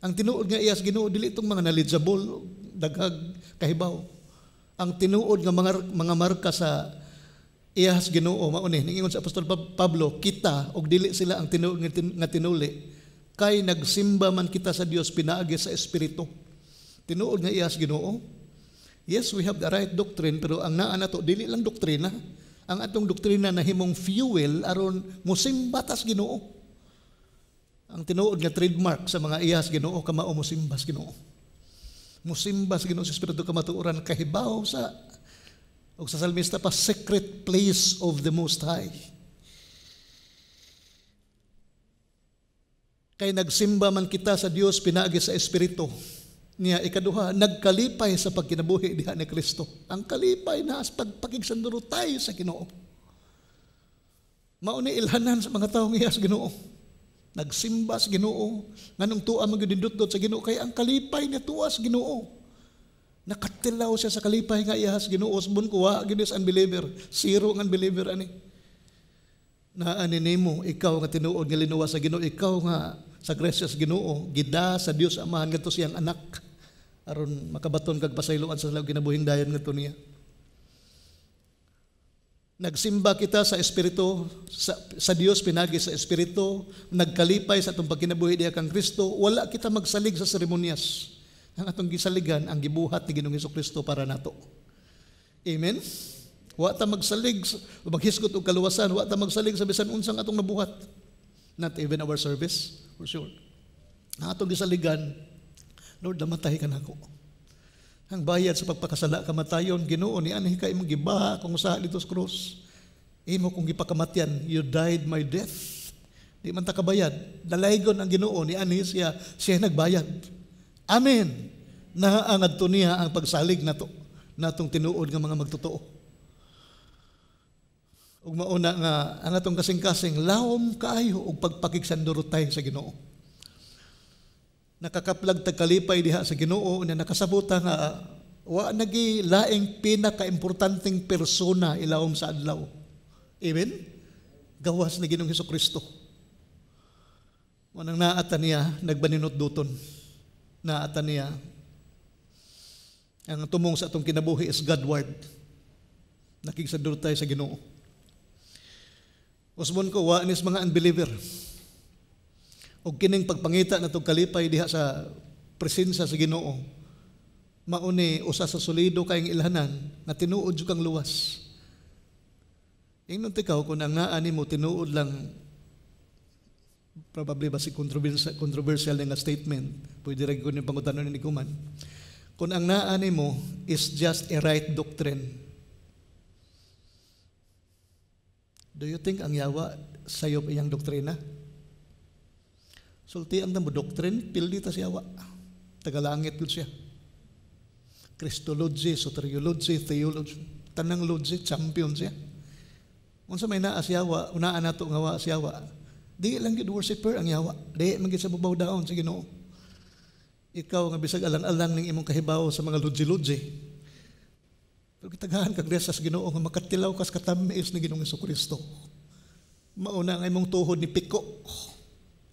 Ang tinuod nga iyas Ginoo dili itong mga knowledgeable, daghag kahibaw. Ang tinuod nga mga marka sa iyas Ginoo mao ni ningingon sa Apostol Pablo, kita og dili sila ang tinuod nga tinuli. Kay nagsimba man kita sa Dios pinaagi sa Espiritu. Tinuod nga iyas Ginoo. Yes, we have the right doctrine, pero ang naa nato dili lang doktrina. Ang atong doktrina nahimong fuel aron mosimba tas Ginoo. Ang tinuod nga trademark sa mga iyas Ginoo kamao mosimba sa Ginoo. Mosimba sa Ginoo sa espiritu kamatuoran, kahibaw sa og sa salmista pa, secret place of the Most High. Kay nagsimba man kita sa Dios pinaagi sa espiritu. Niya ikaduha, nagkalipay sa pagkinabuhi diha ni Kristo. Ang kalipay na sa pagpakigsandurutay sa Ginoo. Mao ni ilhanan sa mga tawo nga sa Ginoo. Nagsimba sa Ginoo, nganong tuwa man gyud dot sa Ginoo kay ang kalipay niya tuwa sa Ginoo. Nakatilaw siya sa kalipay nga iya sa Ginoo. Usbon ko wa gyud is unbeliever, zero ang unbeliever ani. Naa ni nimo ikaw nga tinuod nga linuwas sa Ginoo, ikaw nga sa grasya sa Ginoo, gida sa Dios Amahan ngadto siyang anak aron makabaton kag pasayloan sa kinabuhing dayon ngadto niya. Nagsimba kita sa Espiritu, sa Dios pinagi sa Espiritu, nagkalipay sa atong pagkinabuhi diha kang Kristo, wala kita magsalig sa seremonyas. Ang atong gisaligan ang gibuhat ni Ginoong Kristo para nato. Amen. Wa ta magsalig, maghisgot og kaluwasan, wa ta magsalig sa bisan unsang atong nabuhat. Not even our service, for sure. Ang atong gisaligan, Lord, namatay ka nako. Ang bayad sa pagpakasala kamatayon, Ginoo, ni anhi ka imong gibaha kung usaha dito sa krus. Imo kong gipakamatyan, you died my death. Di man ta kabayad. Dalaygon ang Ginoo, ni anhi siya, siya nagbayad. Amen. Naangad to niya ang pagsalig nato, natong tinuod nga mga magtotoo. Ug mauna nga ang atong kasing-kasing lawom kaayo og pagpakigsandurotay sa Ginoo. Nakakaplag tag kalipay diha sa Ginoo na nakasabota nga wa nagi laing pinakaimportanteng persona ilawom sa adlaw. Amen? Gawas ni Ginoong Hesukristo. Manang naata niya nagbaninot duton. Naata niya ang tumong sa atong kinabuhi is Godward. Nakigsadurotay sa Ginoo. Usbon ko wa nis mga unbeliever. Og kining pagpangita natong kalipay diha sa presensya sa Ginoo, mauni usa sa solido kayong ilhanan nga tinuod jud kang luwas. Ingnon tikaw kung ang naa nimo tinuod lang, probably basi controversial nga statement, pwede ra gyud ni pangutanon ni kuman. Kung ang naa nimo is just a right doctrine, do you think ang yawa sayop iyang doktrina? Sultian na mo doctrine, pildi ta siya yawa. Tagalangit gud siya. Christology, soteriology, theology, tanang logy, champion siya. Unsa may naa siya yawa, unaan nato nga wa siya yawa. Di lang gid worshipper ang yawa. Di man gid sa babaw daon sa Ginoo. Ikaw nga bisag alang-alang ning imong kahibaw sa mga logy-logy. Pero kitagahan kag grasya sa Ginoo nga makatilaw kas katamis ni Ginoong Hesukristo. Mauna nga imong tuhod ni piko.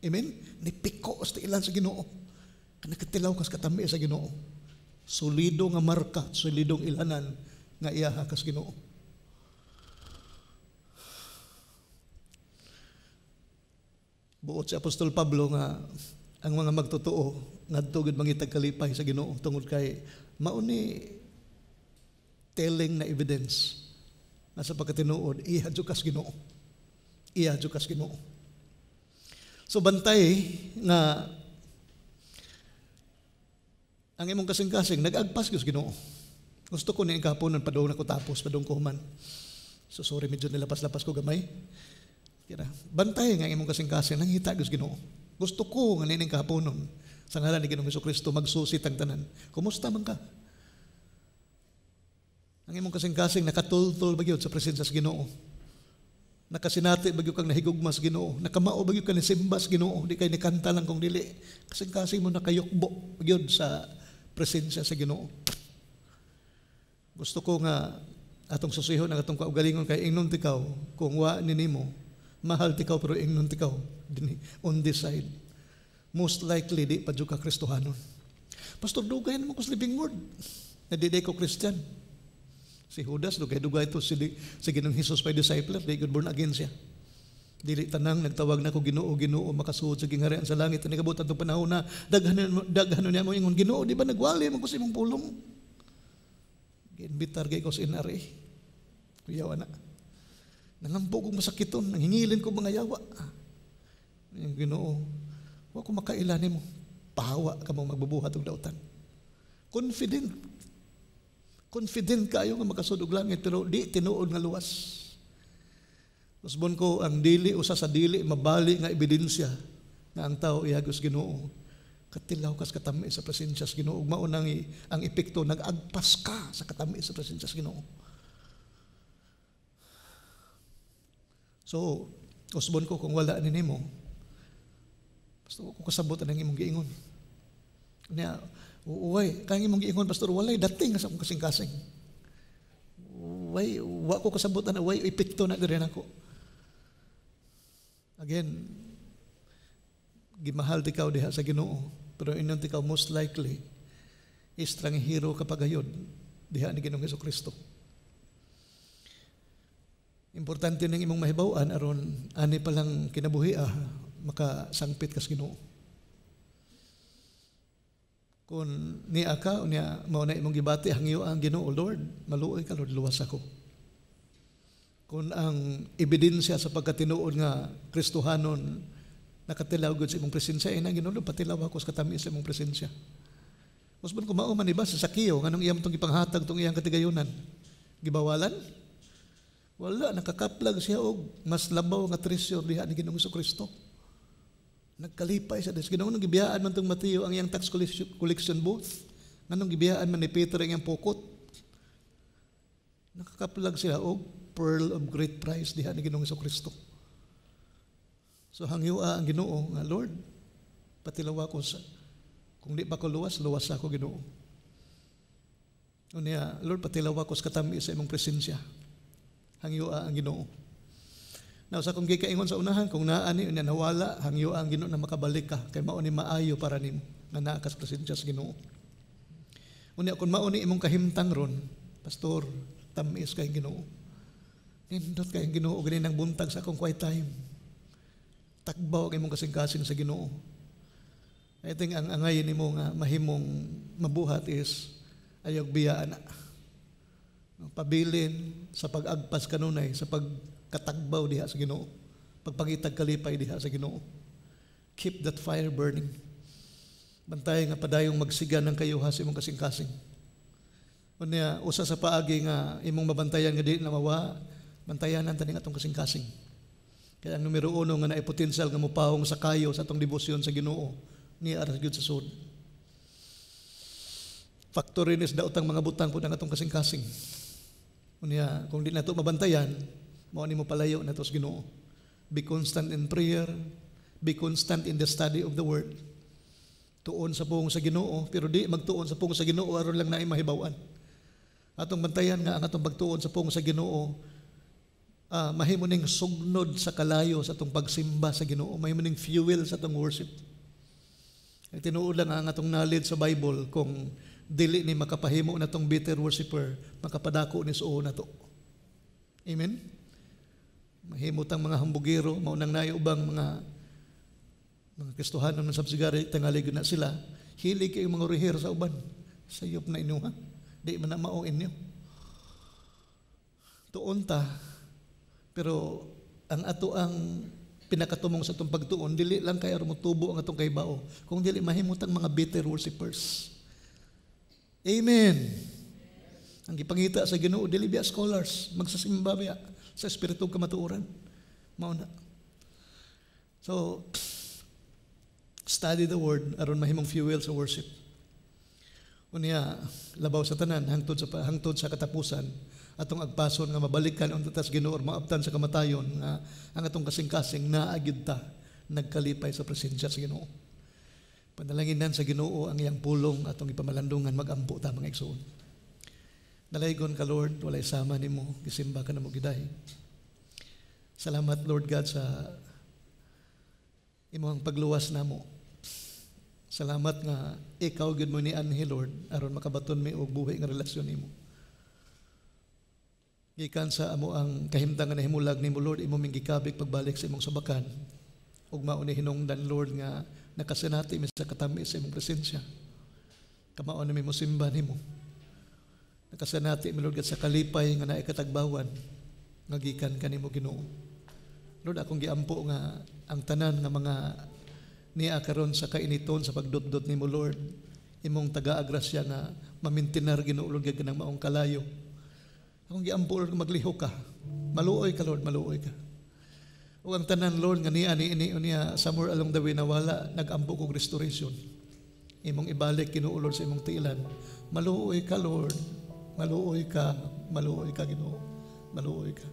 Amen? Ni piko sa ilan sa Ginoo. Nakatilaw kas katamis sa Ginoo. Solido nga marka, solidong ilanan nga iyaha kas Ginoo. Buot si Apostol Pablo nga ang mga magtotoo ngadto gid mangitag kalipay sa Ginoo tungod kay mauni telling na evidence nga sa pagkatinuod iya jud kas Ginoo. Iya jud kas Ginoo. So bantay nga ang imong kasing-kasing nag-agpas gyud sa Ginoo. Gusto ko ni kahaponon padung nako tapos padung ko human. So sorry medyo nilapas-lapas ko gamay. Kira bantay nga imong kasing-kasing nangita gyud sa Ginoo. Gusto ko nga nining kahaponon sa ngalan ni Ginoong Hesukristo magsusi tang tanan. Kumusta man ka? Ang imong kasing-kasing nakatultol ba gyud sa presensya sa Ginoo? Nakasinati ba gyud kang nahigugma sa Ginoo? Nakamao ba gyud ka nisimba sa Ginoo? Di kay nikanta lang kung dili. Kasing-kasing mo nakayukbo gyud sa presensya sa Ginoo. Gusto ko nga atong susihon ang atong kaugalingon kay ingnon tikaw kung wa ni nimo, mahal tikaw pero ingnon tikaw dinhi on this side. Most likely di pa jud ka Kristohanon. Pastor, dugay naman ko sa Living Word. Na di ko Christian. Si Judas, dugay-dugay ito, si Ginoong Hesus pa discipler, di good born again siya. Dili tanang nagtawag na ko Ginoo, Ginoo, makasuod sa gingharian sa langit. Nagabot atong panahon na daghan niya mo ingon Ginoo, di ba nagwali man ko sa imong pulong? Giinbitar kay ko sa NRA. Kuyaw na. Nangampo kong masakiton, nanghingilin ko mga yawa. Yung Ginoo, wa ko makaila nimo. Pahawa ka mo magbubuhat og dautan. Confident. Confident kayo nga makasud og langit pero di tinuod nga luwas. Usbon ko ang dili usa sa dili mabali nga ebidensya nga ang tao ihagos Ginoo. Katilaw kas katami sa presensya sa Ginoo. Mao nang ang epekto, nag-agpas ka sa katami sa presensya sa Ginoo. So, usbon ko kung wala ni nimo, basta ko kasabot ang imong giingon. Niya, uway, kang imong giingon, pastor, walay dating sa akong kasing-kasing. Uway, wa ko kasabot ana, uway, epekto na diri nako. Again, gimahal ti kaw diha sa Ginoo, pero inon ti kaw most likely estranghero kapagayod diha ni Ginoong Hesukristo. Importante ning imong mahibaw-an aron ani pa lang kinabuhi makasangpit kas Ginoo. Kung niya ka, niya mao na imong gibati, hangyo ang Ginoo, Lord, maluoy ka Lord, luwas ako. Kung ang ebidensya sa pagkatinuod nga Kristohanon nakatilaw gud sa imong presensya, ay nang Ginoo, patilaw ako sa katami sa imong presensya. Usbon ko mao man iba sa Sakeo, nganong iyang tong gipanghatag tong iyang katigayunan? Gibawalan? Wala, nakakaplag siya og mas labaw nga treasure diha ni Ginoong Kristo. Nagkalipay siya. Ginoo, nung gibiyaan man tong Mateo ang iyang tax collection booth, nganong gibiyaan man ni Peter ang iyang pukot? Nakakaplag siya og pearl of great price diha ni Ginoong Kristo. So hangyoa ang Ginoo nga, Lord, patilaw ako sa, kung di pa ko luwas, luwas ako Ginoo. Unya, Lord, patilaw ako sa katami sa imong presensya. Hangyoa ang Ginoo. Now, sa akong gikaingon sa unahan, kung naa ni unya nawala, hangyoa ang Ginoo na makabalik ka kay mao ni maayo para nimo nga naa ka sa presensya sa Ginoo. Unya kung mao ni imong kahimtang ron, pastor, tamis kay Ginoo. Nindot kay Ginoo gani nang buntag sa akong quiet time. Takbaw ang imong kasing-kasing sa Ginoo. I think ang angay nimo nga mahimong mabuhat is ayog biyaan na. Pabilin sa pag-agpas kanunay, sa pagkatagbaw diha sa Ginoo, pagpangitag kalipay diha sa Ginoo. Keep that fire burning. Bantay nga padayong magsiga ng kayuha sa imong kasing-kasing. Unya, usa sa paagi nga imong mabantayan nga di na mawa, bantayanan taning atong kasing-kasing. Kaya ang numero uno nga naay potensyal nga mopahong sa kayo sa atong debosyon sa Ginoo, ni aras gyud sa sud. Factory is daotang mga butang po ng atong kasing-kasing. Unya, kung di nato mabantayan, mao ni mo palayo nato sa Ginoo. Be constant in prayer, be constant in the study of the word. Tuon sa pulong sa Ginoo, pero di magtuon sa pulong sa Ginoo aron lang naay mahibaw-an. Atong bantayan nga ang atong pagtuon sa pulong sa Ginoo mahimo ning sugnod sa kalayo sa atong pagsimba sa Ginoo, mahimo ning fuel sa atong worship. Ay tinuod lang ang atong knowledge sa Bible kung dili ni makapahimo na tong bitter worshipper, makapadako ni suo na to. Amen? Mahimo tang mga hambugero, mao nang naay ubang mga Kristohanon man sab sigari tingali gyud na sila, hilig kay mga rehir sa uban. Sayop na inyo ha. Di man na mao inyo. Tuon ta, pero ang ato ang pinakatumong sa atong pagtuon, dili lang kay aron motubo ang atong kahibaw, kung dili mahimo tang mga bitter worshipers. Amen. Ang gipangita sa Ginoo dili biya scholars, magsasimba biya sa espiritu kamatuoran. Mao na. So study the word aron mahimong fuel sa worship. Unya, labaw sa tanan hangtod sa katapusan atong agpason nga mabalikan unta tas Ginoo or maabtan sa kamatayon nga ang atong kasing-kasing naa gyud ta nagkalipay sa presensya sa Ginoo. Panalanginan sa Ginoo ang iyang pulong atong ipamalandungan, magampo ta, mga igsoon. Dalaygon ka, Lord, walay sama nimo, gisimba ka namo giday. Salamat, Lord God, sa imong pagluwas namo. Salamat nga ikaw gyud mo ni anhi, Lord, aron makabaton mi og buhi nga relasyon nimo. Gikan sa amo ang kahimtang nga nahimulag nimo, Lord, imo ming gikabig pagbalik sa imong sabakan. Ug mao ni hinungdan, Lord, nga nakasinati mi sa katami sa imong presensya. Kamao na mi mosimba nimo. Nakasinati mi, Lord God, sa kalipay nga naay katagbawan nga gikan kanimo, Ginoo. Lord, akong giampo nga ang tanan nga mga niya karon sa kainiton sa pagdutdot nimo, Lord, imong taga-agrasya nga mamintinar, Ginoo, Lord, kanang maong kalayo. Akong giampo, Lord, maglihok ka. Maluoy ka, Lord, maluoy ka. Ug ang tanan, Lord, nga niya ni ini niya somewhere along the way nawala, nagampo kog restoration. Imong ibalik, Ginoo Lord, sa imong tiilan. Maluoy ka, Lord. Maluoy ka, maluoy ka, Ginoo. Maluoy ka.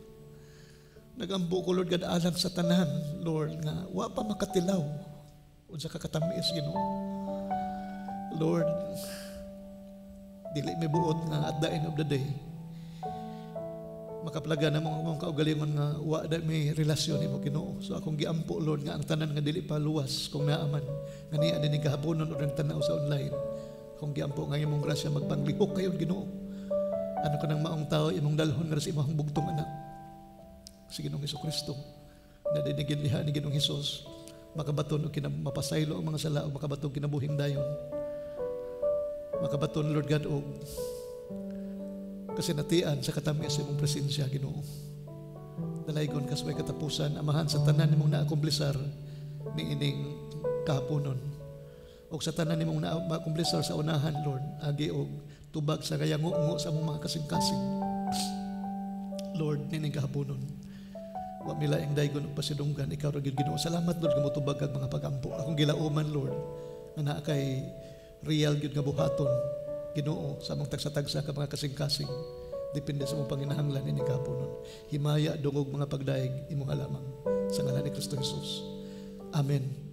Nagambo ko, Lord God, alang sa tanan, Lord, nga wa pa makatilaw unsa ka katamis, Ginoo. Lord, dili may buot nga at the end of the day, makaplaga na mga kaugalingon nga wa da may relasyon nimo, Ginoo. So akong giampo, Lord, nga ang tanan nga dili pa luwas, kung naaman nga niya din kahaponon o tanaw sa online, akong giampo nga imong grasya magpanglihok kayo, Ginoo. Ano ka ng maong tao imong dalhon nga sa imong bugtong anak, si Ginoong Hesus Kristo, na dinigin liha ni Ginoong Hesus, makabaton og mapasaylo ang mga sala o makabaton kinabuhing dayon, makabaton, Lord God, og kasinatian sa katamis sa imong presensya, Ginoo. Dalaygon ka sa way katapusan, Amahan, sa tanan nimong naakumplisar ni ining kahaponon. Og sa tanan nimong naakumplisar sa unahan, Lord, agi og tubag sa kayango sa among mga kasing-kasing. Lord, nining kahaponon. Wa mi laing daygon ug pasidunggan, ikaw ra gyud, Ginoo. Salamat, Lord, nga motubag kag mga pagampo. Akong gilauman, Lord, nga naa kay real gyud nga buhaton, Ginoo, sa among tagsa-tagsa ka mga kasing-kasing. Depende sa imong panginahanglan ini kahaponon. Himaya, dungog mga pagdaig, imong lamang sa ngalan ni Kristo Jesus. Amen.